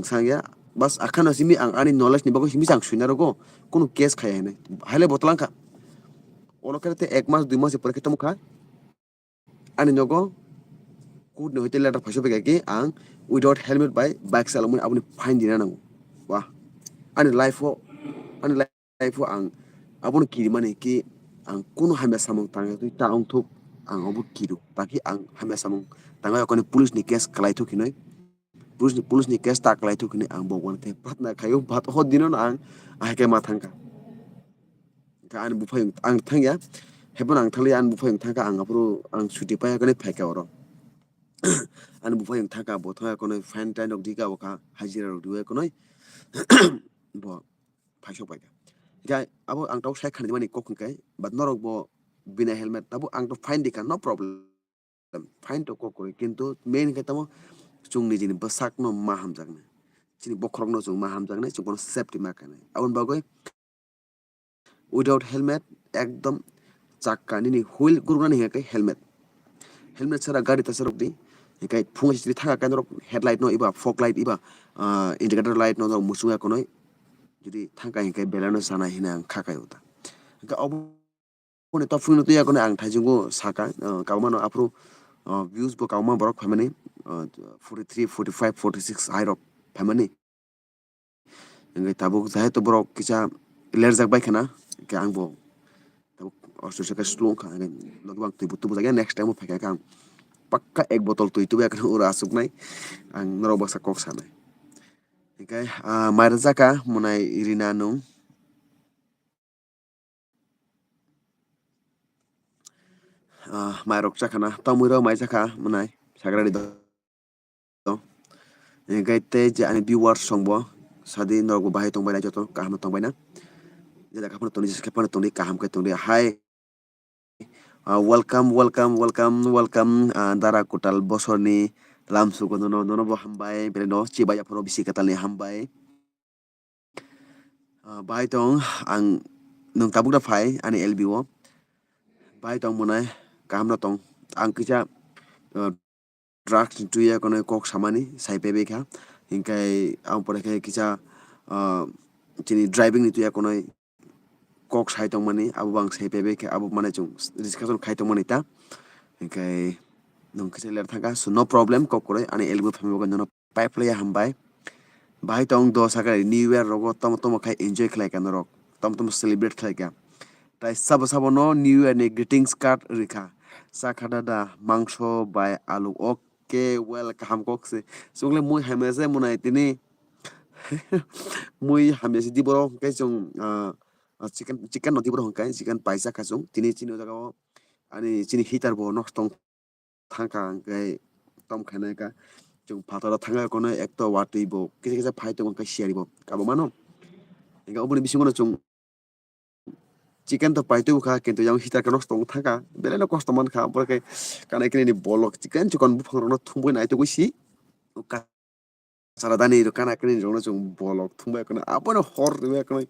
sang ya. Bas akhano simi ang ani knowledge ni bagwi simi ang swina rogo. Kunu case khai hinwi. Haile botol angkha. Ono khe te ek mas dui mas pore khe tomo kha. Ani nogo court ni hoite letter phaisa bai kha ki ang without helmet bai bike chalokmani aboni fine dina nango. Wah, ani life o, ani life o ang abono kirimani ki ang kunu hamya samung tangwi ta wngthuk ang obo kiru. Taki ang hamya samung tangwi okoni police ni case kwlai thuk hinwi. Police ni, police ni case ta kwlai thuk hinwi ang bo uanwi tei pratna khaio, but o dino no ang ahai khe ma thangkha. Kha ani buphai ang thangya, hebo ang thangli ani buphai ang thangkha, ang aphuru ang suti paiya kani phaikha oro. Ani buphai ang thangkha, bo thangya kani fine tain rok dika bo kha, hajira rok diya kani bo phaisok paikha. Kha abo ang tok sai khani mani kok hwnkhe, but norok bo bina helmet tabuk ang to fine dikha, no problem. Fine to kok kwrwi, kintu main khe tamo chwng nijini bwsakno ma hamjaknai, chini bokhorokno chwng ma hamjaknai, chwng bono safety ma khainai. Aboni bagwi without helmet ekdom chakka nini wheel guruknani hinkhe helmet, helmet sara gari ta charwkdi, hinkhe phungo chiri thangkha khe norok headlight no eba fog light eba, ah, indicator light no norok muchungya konwi, jodi thangkha hinkhe belai no chanai hinwi ang kha kai o ta. Hinkhe obo Boni top phone no twi yakoni ang thaichungo saka, ah, kabangmano aphuru, ah, views bo kabangma borok phaimani, ah, forty three, forty five, forty six hai rok phaimani. Hingke tabuk jahai to borok kisa lerjak bai khana, hingke ang bo tabuk osto saka slow wngkha, hingke logi bo ang twi bo tubu jakya, next time bo phaikha ang pakka ek botol twi tubu yakha oro aswknai, ang norok baksa kok sanai. Hingke, ah, mai rwjak kha, mwnai rina nung. Ah, mai rok chakha na, tamui rok mai chakha, mwnai, sagra ri do. Hingke tei je ani viewers song bo, sadi norok bo bahai tong bai na joto, kaham tong bai na. Je jaga phano tongdi, je khe phano tongdi, kaham khe tongdi, hai. Ah, welcome, welcome, welcome, welcome, ah, Dara Kutal bosorni lamsugo nono, nono bo hambai, belai no chibai aphano bisi katalni hambai. Ah, bahai tong, ang nwng tabuk da phai ani L B o. Bahai tong mwnai, kaham no tong. Ang kisa, ah, drugs ni twi ya kono kok samani, sai pebekha. Hingkai ang pore khe kisa, ah, chini driving ni twi ya kono kok sai tongmani, abo bo ang sai pebekha, abo mane chwng discussion khai tongmani ta. Hingkai nwng kisa ler thangkha, so no problem, kok kwrwi ani L B o phaima bagwi nono. Pai phlaiya hambai. Bahai tong do sakha New Year rogo tomo tomo khai enjoy khlai kha norok. Tomo tomo celebrate khlai kha. Tai sabo sabo no New Year ni greetings card rikha. Sakha dada mangso bai alu. Okay, well, kaham kok se. Chwng le mui hamya se mwnai tini. Mui hamya se di borok hwnkhe chwng, ah, ah, chicken, chicken no di borok hwnkhe chicken paisa kha chwng. Tini chini o jaga o ani chini heater bo nosto wng thangkha hwnkhe tom khainai kha. Chwng phataro thangkha kono ekto watwi bo kisa kisa phai tongo hwnkhe siyari bo kabo mano. Hwnkhe oboni bisingo no chwng chicken to paitwi bwkha, kintu yang heater khe nosto wng thangkha, belai no kosto mankha, borok khe kanai kini ni bolok chicken chikon buphang rok no thumui naitugwi si, o ka-, chara dani rok kana kini rok no chwng bolok thumbai kono, abono hor rwbai kono,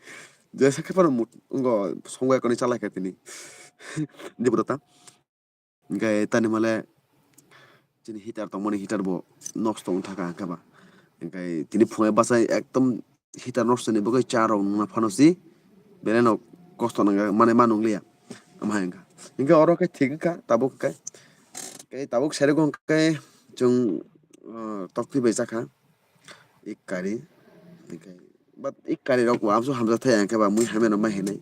jesa khe phano mut-, wngkha songbai kono chalai kha tini. Dibro ta. Hwnkhe tani male chini heater tongmani heater bo nosto wng thangkha hwnkhe ba. Hwnkhe tini phungai bachai ekdom heater nosto ni bagwi cha rok nungna phano si belai no kosto nangya, mane ma nungliya. Ama hai wngkha. Hwnkhe oro khe thik wngkha tabuk khe. Tei tabuk sari o hwnkhe chwng, ah, toktwi bai chakha. Ik kari. Hwnkhe, but ik kari rok bo amso hamjak thai hwnkhe ba mui hamya no ma hinai.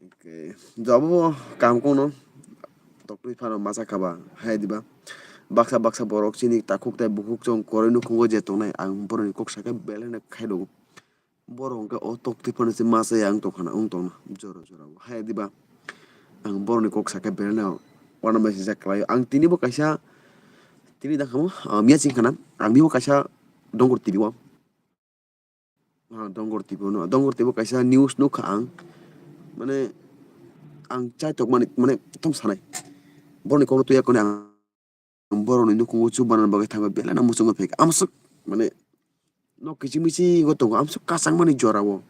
Hwnkhe, jabo bo kaham kono toktwi phano masa kha ba, hai diba. Baksa baksa borok chini takhuk tei bukhuk chwng kwrwi nukhungo je tongnai, ang borokni kok sakhe belai no khairokgo. Borok hwnkhe o toktwi phano se masa ya wng tongkhana, wng tongna jora jora o. Hai diba, ang borokni kok sakhe belai no uanamasingcha khlaio. Ang tini bo kaisa, tini dakhamo, ah, miya chini khana, ang bibo kaisa dongor T V o. Ah, dongor T V no, dongor T V o kaisa news nukha ang. Mane, ang chaitok mani, mane, tong sanai. Borokni kokno tuya kone ang borokni nukhungo chubanani bagwi thangwi belai no muchungwi phaikha. Amswk, mane, nok kiching miching o tongo, amswk kwchangmani jora o.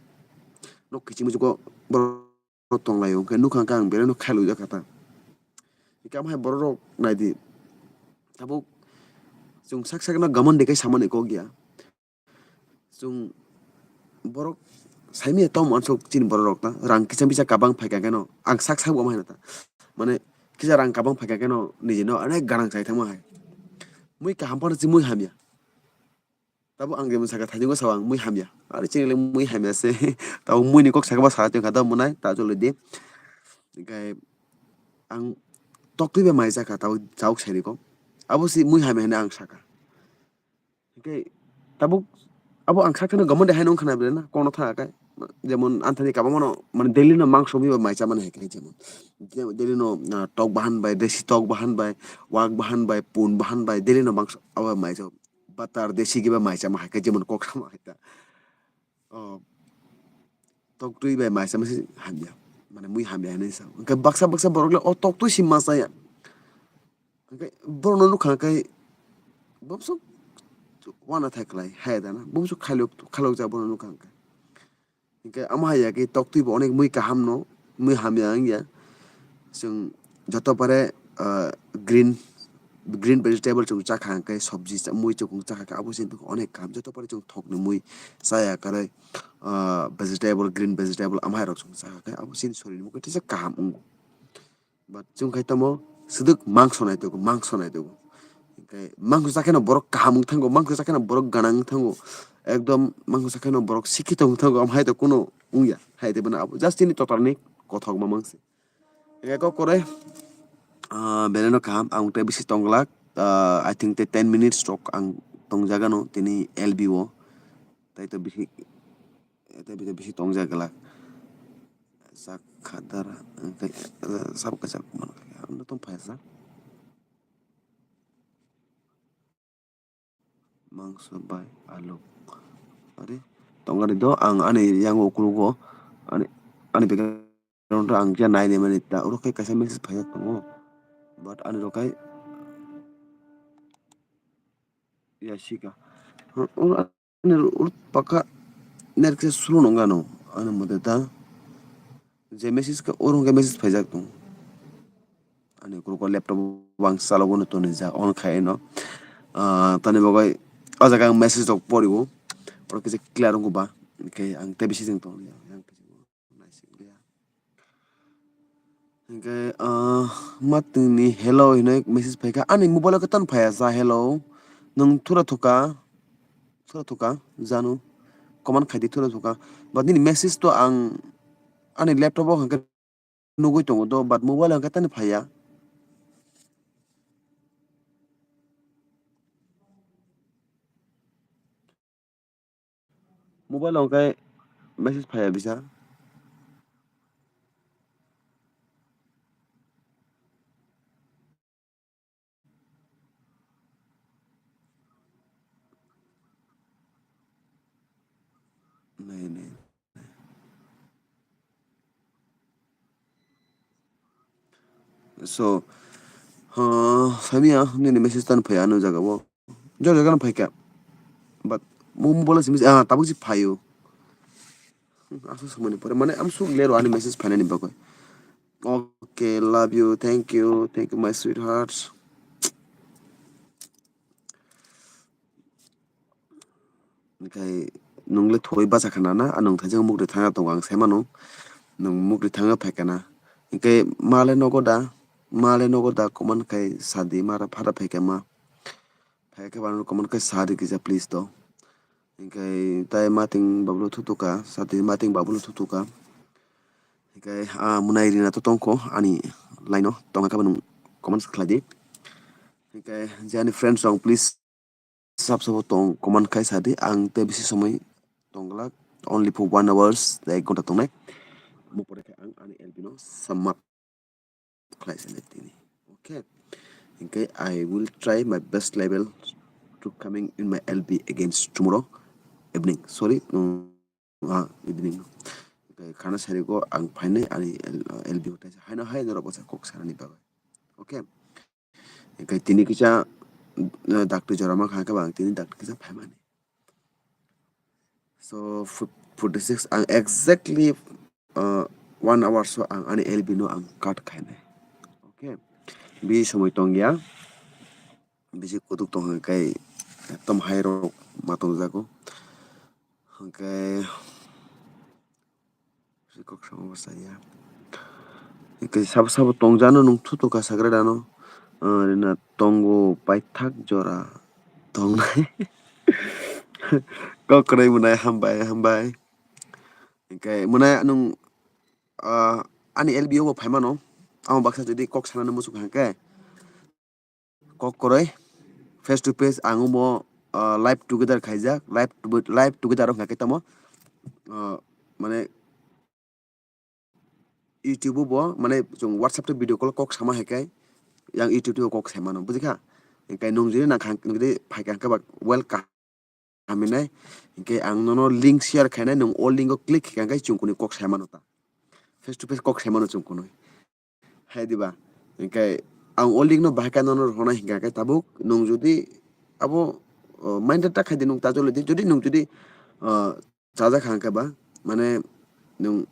Nok kiching miching o borok tonglaio, hwnkhe nukha hwnkhe ang belai no khailokjak kha ta. Hwnkhe amo hai borok rok naidi, tabuk chwng sak sak no gamon de khe samani kok ya. Chwng borok saimanya tamo ansok chini borok rok ta rang kisa misa kabang phaikha kheno ang sak sak bo ama hai ta. Mane kisa rang kabang phaikha kheno niji no onek ganang chai thangma hai. Mui kaham phano se mui hamya. Tabuk ang jemon saka thajingo sao ang mui hamya. Ari chini le mui hamya se. Tabuk mui ni kok saka ba saka tongkha da monai ta choli di. Hwnkhe ang toktwi bai mai jakha tabuk chauk sai rikho. Abo se mui hamya hinwi ang saka. Hwnkhe tabuk abo ang sakhe no gamon de hai nung khna bele na kono tha kai. Jemon anthani kabang mano mane daily no mangso mui bai mai cha mani hai kai jemon. Daily no, ah, tok bahan bai, desi tok bahan bai, wak bahan bai, pun bahan bai, daily no mangso abo mai cha. Batar desi giba mai chama hai khe jemon kok sama hai ta. Oh, toktwi bai mai chama se hamya. Mane mui hamya hinwi sa. Hwnkhe baksa baksa borok le o toktwi si ma chaya. Hwnkhe borokno nukha khe bumswk wana thai khlai hai da na. Bumswk khailok khailok ja borokno nukha khe. Hwnkhe amo hai ya khe toktwi bo onek mui kaham no, mui hamya wngya. Chwng joto pare, ah, green, green vegetable chwng chakha hwnkhe sobji cha-, mui chukung chakha khe abo chini bagwi onek kaham. Joto pare chwng thokni mui chaya kwrwi, ah, vegetable, green vegetable amhai rok chwng chakha khe abo chini sorir ni bagwi teisa kaham wngo. But chwng khai tamo swdwk mangso naitugwi, mangso naitugwi. Hwnkhe mangso chakheno borok kaham wng thango, mangso chakheno borok gana wng thango. Ekdom mangso chakheno borok sikhito wng thango, amhai to kuno wngya. Hai de bono abo just chini total ni kothok ma mangsi. Hwnkhe kok kore, ah, belai no kaham, ang tei bisi tong glak, ah, I think tei ten minutes rok ang tong jagano tini L B o. Tai to bisi, tai bisi tong jak glak. Sak khadar, ang tei, eh, sab kachak man kha, ang tong phai sa. Mangso bai alu. Are, tongani do ang ani yang ukulugo, ani, ani background ang khe nai nai mani ta. Oro khe kaisa message phai tongo. But ani rok khai ya sika. Oro ani oro paka net khe slow nong gano. Ani mote ta. Je message khe oro hwnkhe message phaijak tong. Ani ukulok o laptop o ang chalogo no tonwi ja on khai no. Ah, tani bagwi o jaga ang message rok porio. Oro kisa clear wngkha ba. Hwnkhe ang tei bisi jeng tong liya. Hwnkhe, ah, matwngni hello hinwi message phaikha. Ani mobile o khe tamo phaiya sa hello. Nwng thura thuka. Thura thuka. Janu. Comment khaidi thura thuka. But nini message to ang ani laptop o hwnkhe nugwi tongo do, but mobile hwnkhe tani phaiya. Mobile o hwnkhe message phaiya bisa. Nai, nai. So, ha, samia nini message tan phaiya ano jaga o. Jor jaga no phaikha. But mo mobile simi ah tabuk si phaio. Aswk swmani pore mane amsuk lero ani message phainani bagwi. Okay, love you, thank you, thank you, my sweetheart. Hwnkhe nwng le thoi bacha khana na, a nwng thaijak mukri thangya tongo ang sai mano. Nwng mukri thangya phai kana. Hwnkhe ma le nogo da, ma le nogo da, comment khai sadi, ma ra phara phai khe ma. Phai khe ba comment khai sadi kisa please to. Hwnkhe tai mating bablo thutuka, sadi mating bablo thutuka. Hwnkhe a munai rina to tongkho ani line o tongkha khe nwng comment khlai di. Hwnkhe je ani friends rok please sab sabo tong comment khai sadi, ang tei bisi somoi tongglak, only for one hours, ek ghonta tongnai. Mo pore khe ang ani L B no sum up khlai sanai tini. Okay. Hwnkhe I will try my best level to coming in my L B against tomorrow evening. Sorry, mm, ah, evening. Hwnkhe khana sarigo ang phainai ani L-, L B hotai haino hai norok bwsa kok sanani bagwi. Okay. Hwnkhe tini kisa, uh, dakti jora mankha hwnkhe ba ang tini dakti kisa phaimani. So, fu-, forty six ang exactly, uh, one hour so ang ani L B no ang cut khainai. Okay. Bisi somoi tongya. Bisi kutuk tong hwnkhe ekdom hai rok ma tongjago. Hwnkhe Kok sama bwsa ya. Hwnkhe sabo sabo tongjano nwng thuto ka sagra dano. Ah, rina tongo paithak jora tongnai. Kok kwrwi mwnai hambai, hambai. Hwnkhe mwnai nwng, ah, ani L B o bo phaimano. Amo baksa jodi kok sanani muchung hwnkhe. Kok kwrwi face to face ang omo, ah, live together khaijak, live to-, live together wngkha khe tamo, ah, mane YouTube o bo mane chwng WhatsApp tei video call kok sama hai khe yang YouTube tei kok sai mano, bujikha? Hwnkhe nwng jodi nang kha, nwng jodi phai kha hwnkhe ba welcome. Haminai, hwnkhe ang nono link share khainai, nwng o link o click khaikha hwnkhe chwng kunui kok sai mano ta. Face to face kok sai mano chwng kunui. Hai diba? Hwnkhe ang o link no bahai khe nono rohornai hwnkha khe tabuk nwng jodi abo, o, mind ta khaidi nwng ta jolodi, jodi nwng jodi, o, chajak kha hwnkhe ba, mane nwng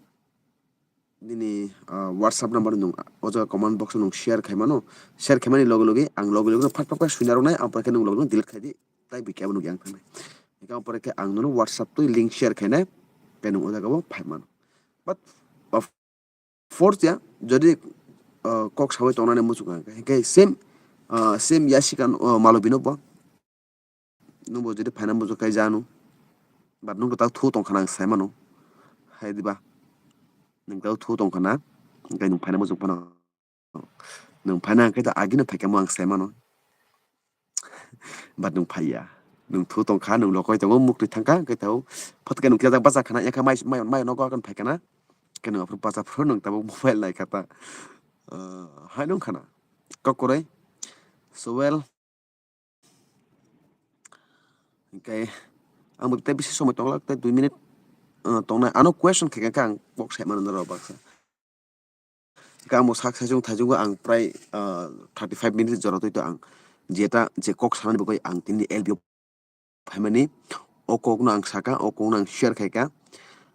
nini, ah, WhatsApp number nwng o jaga comment box o nwng share khai mano. Share khaimani loge loge ang loge loge no phat phat khe swina rwnai, ang pore khe nwng loge loge delete khai di. Tai bikhe abo nukya ang thangnai. Hwnkhe ang pore khe ang nono WhatsApp twi link share khainai, tei nwng o jaga o phai mano. But of course ya, jodi, ah, kok sawi tongnani muchung kha hwnkhe same, ah, same yasika, ah, malobino bo. Nwng bo jodi phaina muchung khe janu. But nwng ta thu tong khana ang sai mano. Hai diba? Nwng ta thu tong khana. Hwnkhe nwng phaina muchung phano. Nwng phaina hwnkhe ta agino phaikha mo ang sai mano. But nwng phaiya. Nwng thu tong kha, nwng lokoi tongo, mukti thang kha, hwnkhe ta photo khe nwng khe bachak khana, yakha mai, mai, mai nogo akon phai khana. Khe nwng aphuru bacha phuru nwng tabuk mobile nai kha ta. Ah, hai nwng khana. Kok kwrwi. So well. Hwnkhe ang bo tei bisi somoi tonglak tei dui minute, ah, tongnai. Ano question khe khe ang kok sai mano norok baksa. Hwnkhe ang bo sak saichung thaichungo ang prai, ah, thirty five minutes jora twi to ang jeta je kok sanani bagwi ang tini L B o phaimani, o kokno ang saka, o kokno ang share khaika.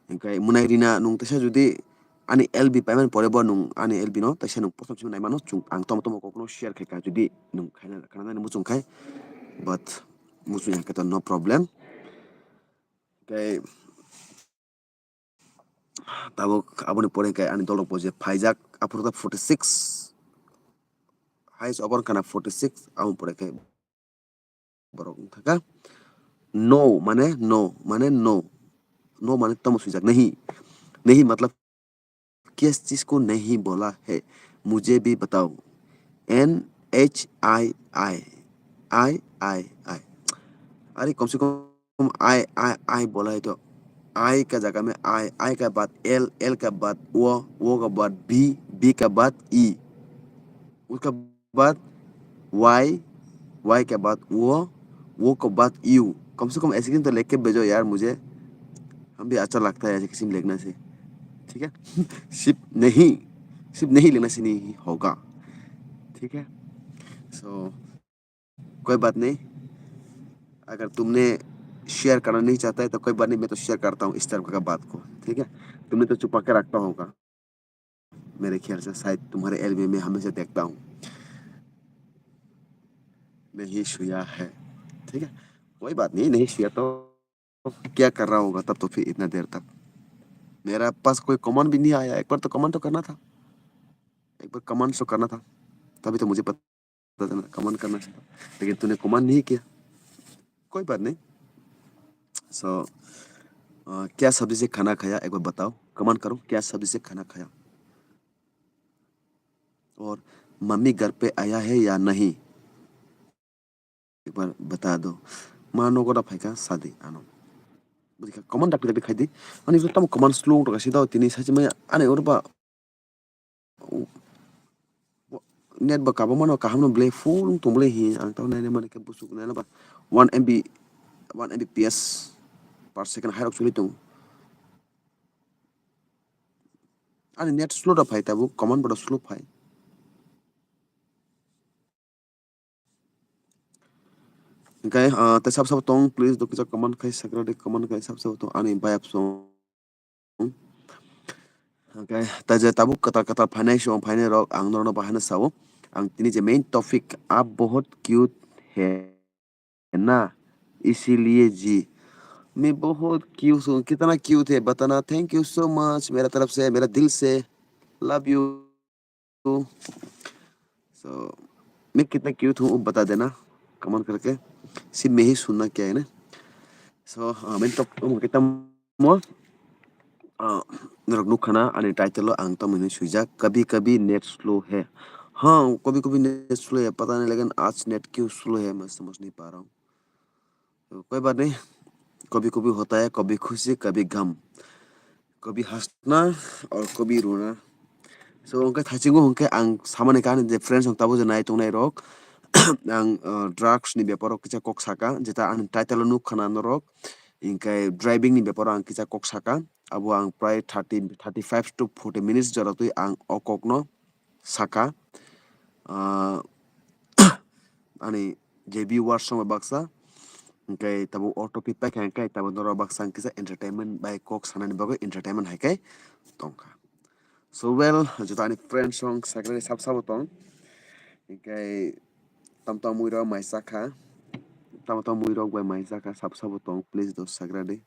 Hwnkhe mwnai rina nwng teisa jodi ani L B paimani pore bo nwng ani L B no teisa nwng pothom simi naimano, chwng ang tomo tomo kokno share khaika, jodi nwng khaina, khananani muchung khai, but muchung ya khe to no problem. Hwnkhe tabuk aboni pore hwnkhe ani dolrok bo je phaijak, aphuru ta forty six, highest over kana forty six, aboni pore khe borok wngkha kha. No mane no, mane no. No mane tamo swijak nahi. Nahi matlab kis chis ko nahi bola hai. Mujhe bhi batao. N H I I. I, I, I. Are kom se kom I, I, I bola hai to. I का जगह में I, I का बाद L, L का बाद O, O का बाद B, B का बाद E, उसका बाद Y, Y के बाद O, O के बाद U। कम से कम ऐसे किसी तो लिख के भेजो यार मुझे, हम भी अच्छा लगता है ऐसे किसी में लिखना से, ठीक है? सिर्फ नहीं, सिर्फ नहीं लिखना से नहीं होगा, ठीक है? सो कोई बात नहीं, अगर तुमने शेयर करना नहीं चाहता है तो कोई बात नहीं, मैं तो शेयर करता हूँ इस तरह का बात को, ठीक है? तुमने तो छुपा के रखता होगा, मेरे ख्याल से शायद तुम्हारे एल्बम में हमेशा देखता हूँ। नहीं छुआ है, ठीक है, कोई बात नहीं, नहीं छुआ तो क्या कर रहा होगा तब तो फिर इतना देर तक। मेरा पास कोई कमेंट भी नहीं आया, एक बार तो कमेंट तो करना था, एक बार कमेंट तो करना था, तभी तो मुझे पता चला कमेंट करना था, लेकिन तूने कमेंट नहीं किया। कोई बात नहीं। सो क्या सब्जी से खाना खाया, एक बार बताओ, कमेंट करो, क्या सब्जी से खाना खाया। और मम्मी घर पे आया है या नहीं, एक बार बता दो। Ma nogo da phaikha sadi ano. Bwrwikha command dakti dakti khaidi. Ani tamo command slow wngtokha sida tini sachi maya ani oro ba net ba kabamano kahamno belai full wngtong belai hi ang tamo naina mani khe busuk naina ba one M B, one M B P S per second hairok choli tongo. Ani net slow da phai tabuk, command bodo slow phai. Hingkai, ah, tei sab sabo tong, please, do kisa comment khai, sakradi comment khai, sab sabo tong, ani bayap song. Hingkai, ta je tabuk kwtal kwtal phainai song, phainai rok, ang norokno bahai no sao. Ang tini je main topic, aap bahut cute hai na, isiliye ji. Main bahut cute hon, kitna cute hai, batana, thank you so much, mera taraf se, mera dil se, love you. तो so मैं कितना क्यूट हूँ वो बता देना कमेंट करके। सिर्फ मैं ही सुनना क्या है ना। So मैं तो kita mo norok nukha na ani title o ang tamo hinwi swijak, कभी कभी नेट स्लो है। हाँ, कभी कभी नेट स्लो है, पता नहीं लेकिन आज नेट क्यों स्लो है, मैं समझ नहीं पा रहा हूँ। तो कोई बात नहीं, कभी कभी होता है, कभी खुशी कभी गम, कभी हंसना और कभी रोना। So hwnkhe thaisingo hwnkhe ang samani kha ani je friends rok tabuk je nai tongnai rok ang drugs ni beparo kisa kok saka, jeta ani title o nukha na norok, hwnkhe driving ni beparo ang kisa kok saka. Abo ang prai thirty, thirty five to forty minutes jora twi ang o kokno saka. Ani je viewers rok baksa hwnkhe tabuk o topic paikha hwnkhe tabuk norok baksa hwnkhe kisa entertainment bai kok sanani bagwi entertainment hai khe tongkha. So well, joto ani friends rok sakrani sab sabo tong hwnkhe tam tam mui rok mai chakha, tam tam mui rok bai mai chakha sab sabo tong, please do sakradi.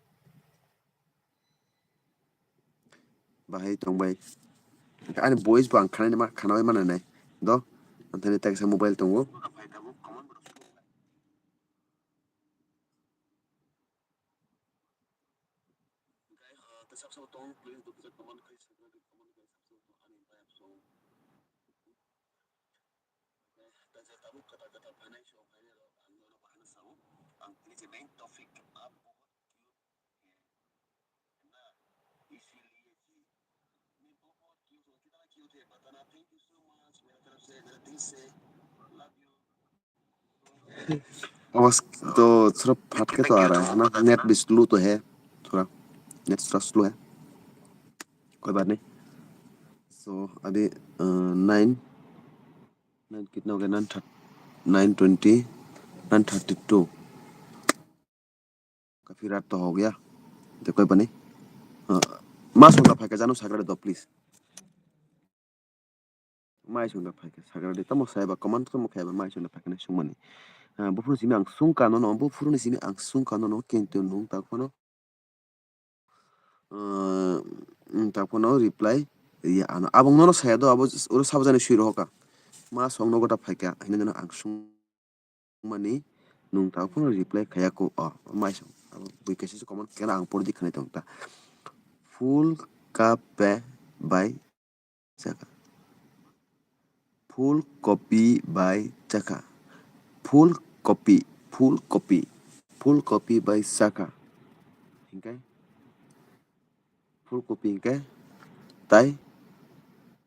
Bahai tong bai. Ani voice bo ang khana ma khana bai mana nai. Do. Anthani tak sa mobile tongo. आवाज तो थोड़ा फट के तो आ रहा है ना, नेट भी स्लो तो है थोड़ा, नेट थोड़ा स्लो है, कोई बात नहीं। सो अभी नाइन, नाइन कितना हो गया? Nine thirty, nine twenty, nine thirty two. काफी रात तो हो गया। देखो बने। हाँ। Ma songda phaikha jano sagrade do please. Mai songda phaikha sagrade tamo saiba comment tamo khaiba mai songda phaikha songmani. Buphuru simi ang sungkha nono, buphuru ni simi ang sungkha nono kintu nung tak phano. Nwng tak phano reply ya ano. Abong nono saya do abo oro sabo jani sui rohoka. Ma song nogo ta phaikha hino jano ang sung mani nwng tak phano reply khaya ko o mai song. Abo bui kaisa se comment kena ang pori di khwnai tong ta. Full kape bai chakha. Full copy bai chakha. Full copy, full copy, full copy bai chakha. Hingkai Full copy hwnkhe tai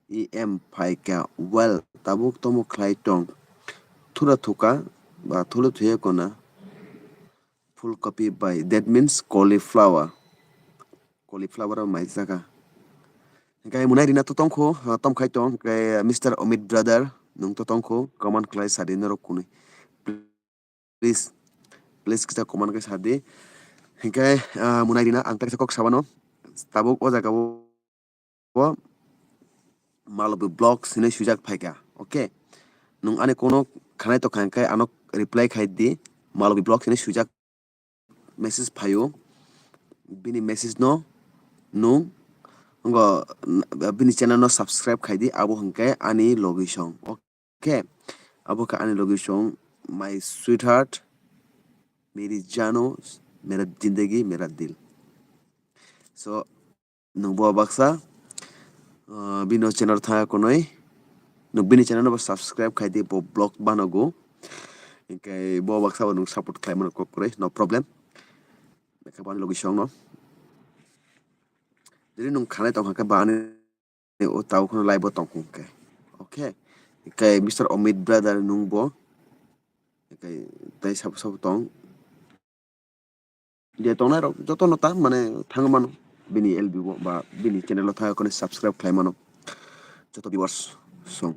E M phaikha. Well, tabuk tomo khlai tong. Thura thuka ba thula thuya kona. Full copy by, that means cauliflower. Cauliflower o mai jaga. Hwnkhe munai rina to tongkho, ah, tom khai tong, hwnkhe Mister Omit brother, nwng to tongkho, comment khlai sadi norok kunui. Please, please kisa comment khe sadi. Hwnkhe, ah, munai rina ang ta kisa kok sabano. Tabuk o jaga o o Malobi Vlogs hinwi swijak phaikha. Okay. Nwng ani kono khanai tongkha hwnkhe ano reply khai di. Malobi Vlogs hinwi swijak message phaio. Bini message no nwng ngo bini channel no subscribe khai di, abo hwnkhe ani logi song. Okay. Abo khe ani logi song, my sweetheart, meri jano, mera zindagi, mera dil. So, nwng bo baksa, ah, bini channel thaya kunui, nwng bini channel no bo subscribe khai di, bo vlog banogo. Hwnkhe bo baksa bo nwng support khlai mano kok kwrwi, no problem. Hwnkhe bo ani logi song no. Jadi nwng khanai tongkha khe ba ani o tabuk phano live o tongkha hwnkhe. Okay. Hwnkhe Mister Omit brother nwng bo. Hwnkhe tei sabo sabo tong. Je tongnai rok joto no ta mane thang mano bini L B o ba bini channel o thang khe subscribe khlai mano joto viewers song.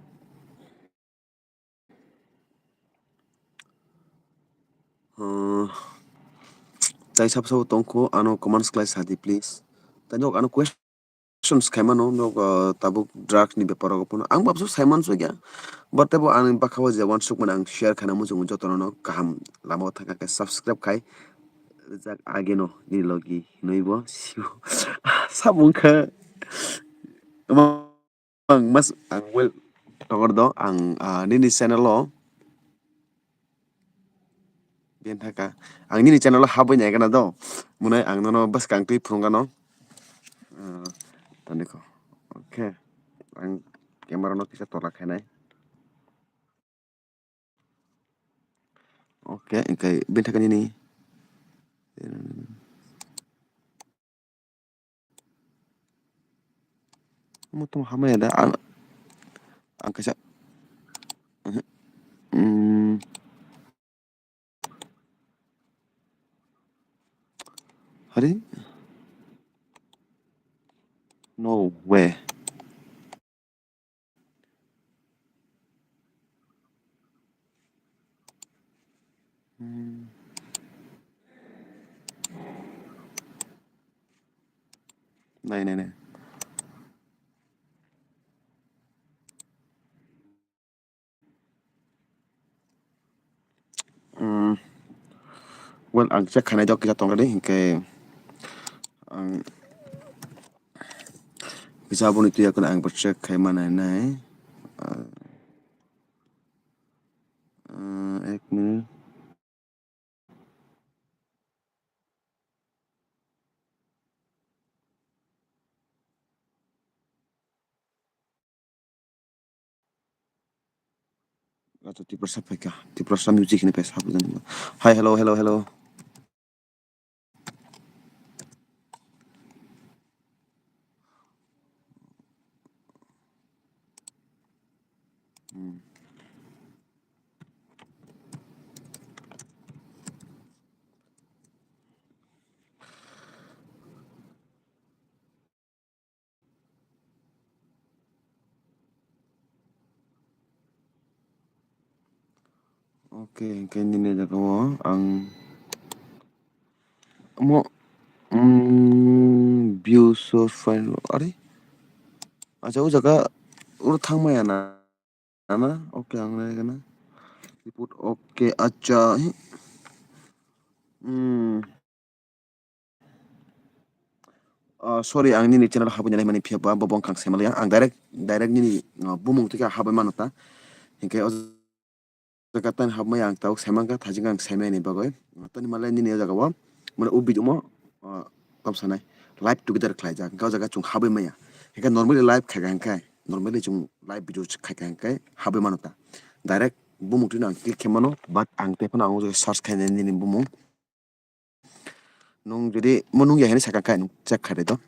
Uh, tai sabo sabo tongkho ano comments khlai sadi please. Tai nok ano questions khaimano nok, uh, tabuk drugs ni bepar rogo phano ang babso saiman sugya. But tebo ang bakha o je wansuk mani ang share khaina muchung jotono no kaham lama o thangkha khe subscribe khai. Rijak ageno ni logi hinui bo siu. Samung kha. Ang mas ang well tongor do ang, ah, nini channel o ben thaka ang nini channel o habwi nai gana do munai ang nono bwskang twi phurung gano. Ah, toni ko. Okay. Ang camera no kisa tola khainai. Okay, okay, ben thaka nini. Mo tong hamaya da ang, ang kaisa. Mhm. Mm. Hari? No way. Hmm. Nai, nai, nai. Hmm. Well, ang check khainai dok kisa tong ready, hinkhe ang kisa aboni tuya kheno ang bo check khai manai nai. Ah, ah, ek minute. Acha, Tiprasa phaikha. Tiprasa music hwnwi phaisa. Hi, hello, hello, hello. Hmm. Okay, hingke nini jaga o ang omo, mm, view source file, are? Acha, o jaga oro thang maya na, na? Okay, ang nai gana. Report, okay, acha, hmm. Hmm. Ah, sorry, ang nini channel habwi nai mani phiya ba, bo bongkha ang saimanliya. Ang direct, direct nini, ah, bumung twi khe habwi mano ta. Hinkhe o jaga tani habmaya ang tabuk saimangkha, thajingkha ang saimaya ni bagwi. Tani malai nini o jaga o, mane o video mo, ah, tam sanai, live together khlaijak. Hinkhe o jaga chwng habwi maya. Hinkhe normally live khaikha hinkhe, normally chwng live video khaikha hinkhe habwi mano ta. Direct bumung twi no ang click khe mano, but ang tei phano ang o jaga search khainai nini bumung. Nwng jodi mo nungya hinwi sakha khe, nwng check khai rw to.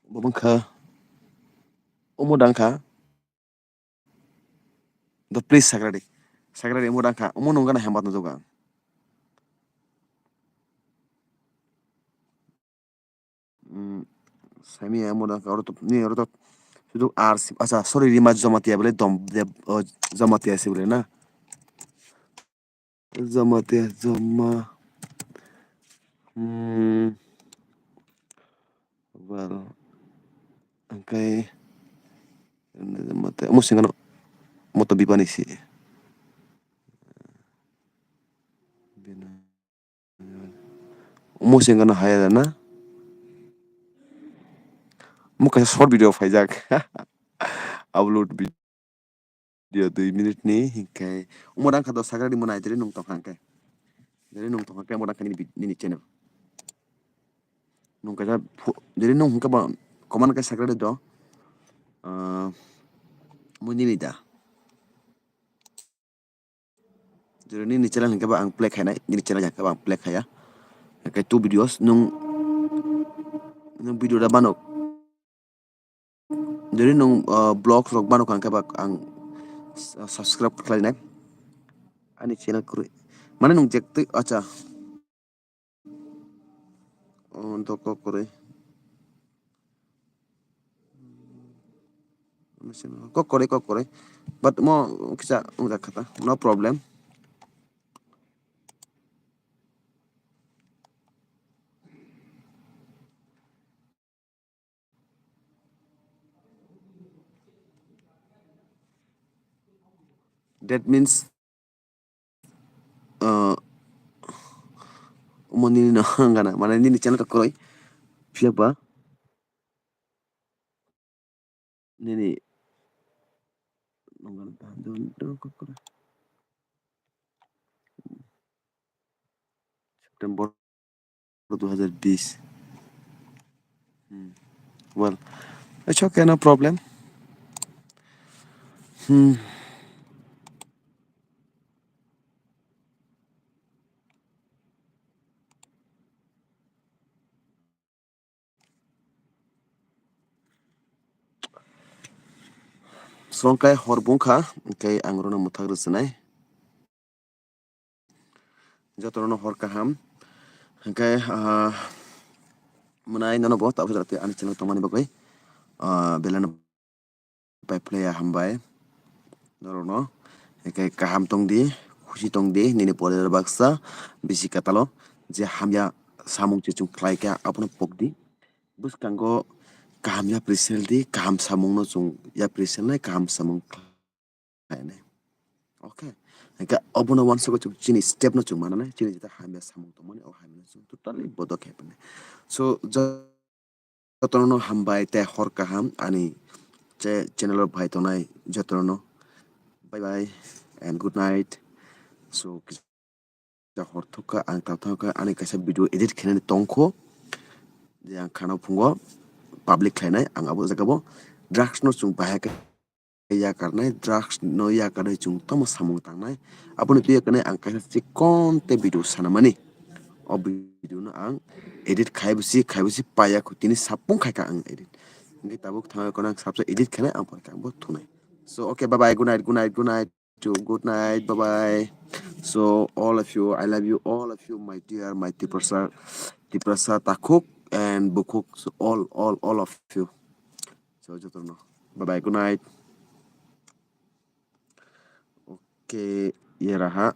Bo wngkha. Omo dangkha. Do please sagradi. Sagradi omo dangkha. Omo nungkha na hembat nujukha. Hmm, saimanya amo da oro to ni oro to sudu R C, acha, sorry, Rima Jamatia bole dom de, o, Jamatia se bole na. Jamatia, Jama. Hmm. Well, angkai Jamatia mo singano moto bipani si. Bina. Omo se wngkha no haya da na? Omo kaisa short video phaijak. Upload video dui minute ni hinkhe. Omo dangkha do sagradi mo nai diri nung tongkha hinkhe. Diri nung tongkha khe omo dangkha nini vid-, nini channel. Nung kaisa pho-, diri nung hinkhe ba comment khe sagradi do. Ah, mo nini da. Jero nini channel hinkhe ba ang play khainai, nini channel hinkhe ba ang play khaiya. Hinkhe two videos nung, nung video da banok. Jero nung, uh, vlogs rok banok hinkhe ba ang s-, subscribe khlainai. Ani channel kwrwi. Mane nung jek twi, acha. Oh, to kok kwrwi. Kok kwrwi, kok kwrwi. But mo kisa wngjak kha ta, no problem. That means, uh, omo nini no wngkha na, mane nini channel to kwrwi. Phiya ba nini September dui hajar bish. Hmm. Well, it's okay, no problem. Hmm. Songkai hor bungkha, hingke ang rono mwthak rwchwnai. Jotono hor kaham. Hingke, ah, mwnai nono bo tabuk jora tei ani channel tongmani bagwi, ah, belai no pai phlaiya hambai norokno. Hingke kaham tongdi, khusi tongdi, nini poribar baksa, bisi kwtalo je hamya samung se chwng khlaikha abono pokdi. Bwskango kaham yapri seldi, kaham samungno chwng yapri selnai, kaham samung khlainai. Okay. Hingke obono uansukgo chwng chini step no chwng mananai, chini jeta hamya samung tongmani, o hamya no chwng totally bodo khe phinai. So, jotono hambai tei hor kaham ani che-, channel o phai tongnai jotono. Bye bye and good night. So, kisa hor thukha, ang tang thangkha, ani kaisa video edit khainani tongkho. Je ang khana phungo public khlainai, ang abo jagao drugs no chwng bahai khe yakarnai, drugs no yakarnai chwng tamo samung tangnai. Aboni twi yakarnai ang kaisa chikon tei video sanamani. O video no ang edit khaibusi, khaibusi paiya khu tini sapung khaikha ang edit. Hingke tabuk thangwi kono ang sabsa edit khainai ang pore khe ang bo thunai. So, okay, bye bye, good night, good night, good night to, good night, bye bye. So, all of you, I love you, all of you, my dear, my Tiprasa, Tiprasa takhuk and bukhuk, so all, all, all of you. So, jotono. Bye bye. Good night. Okay, yeraha.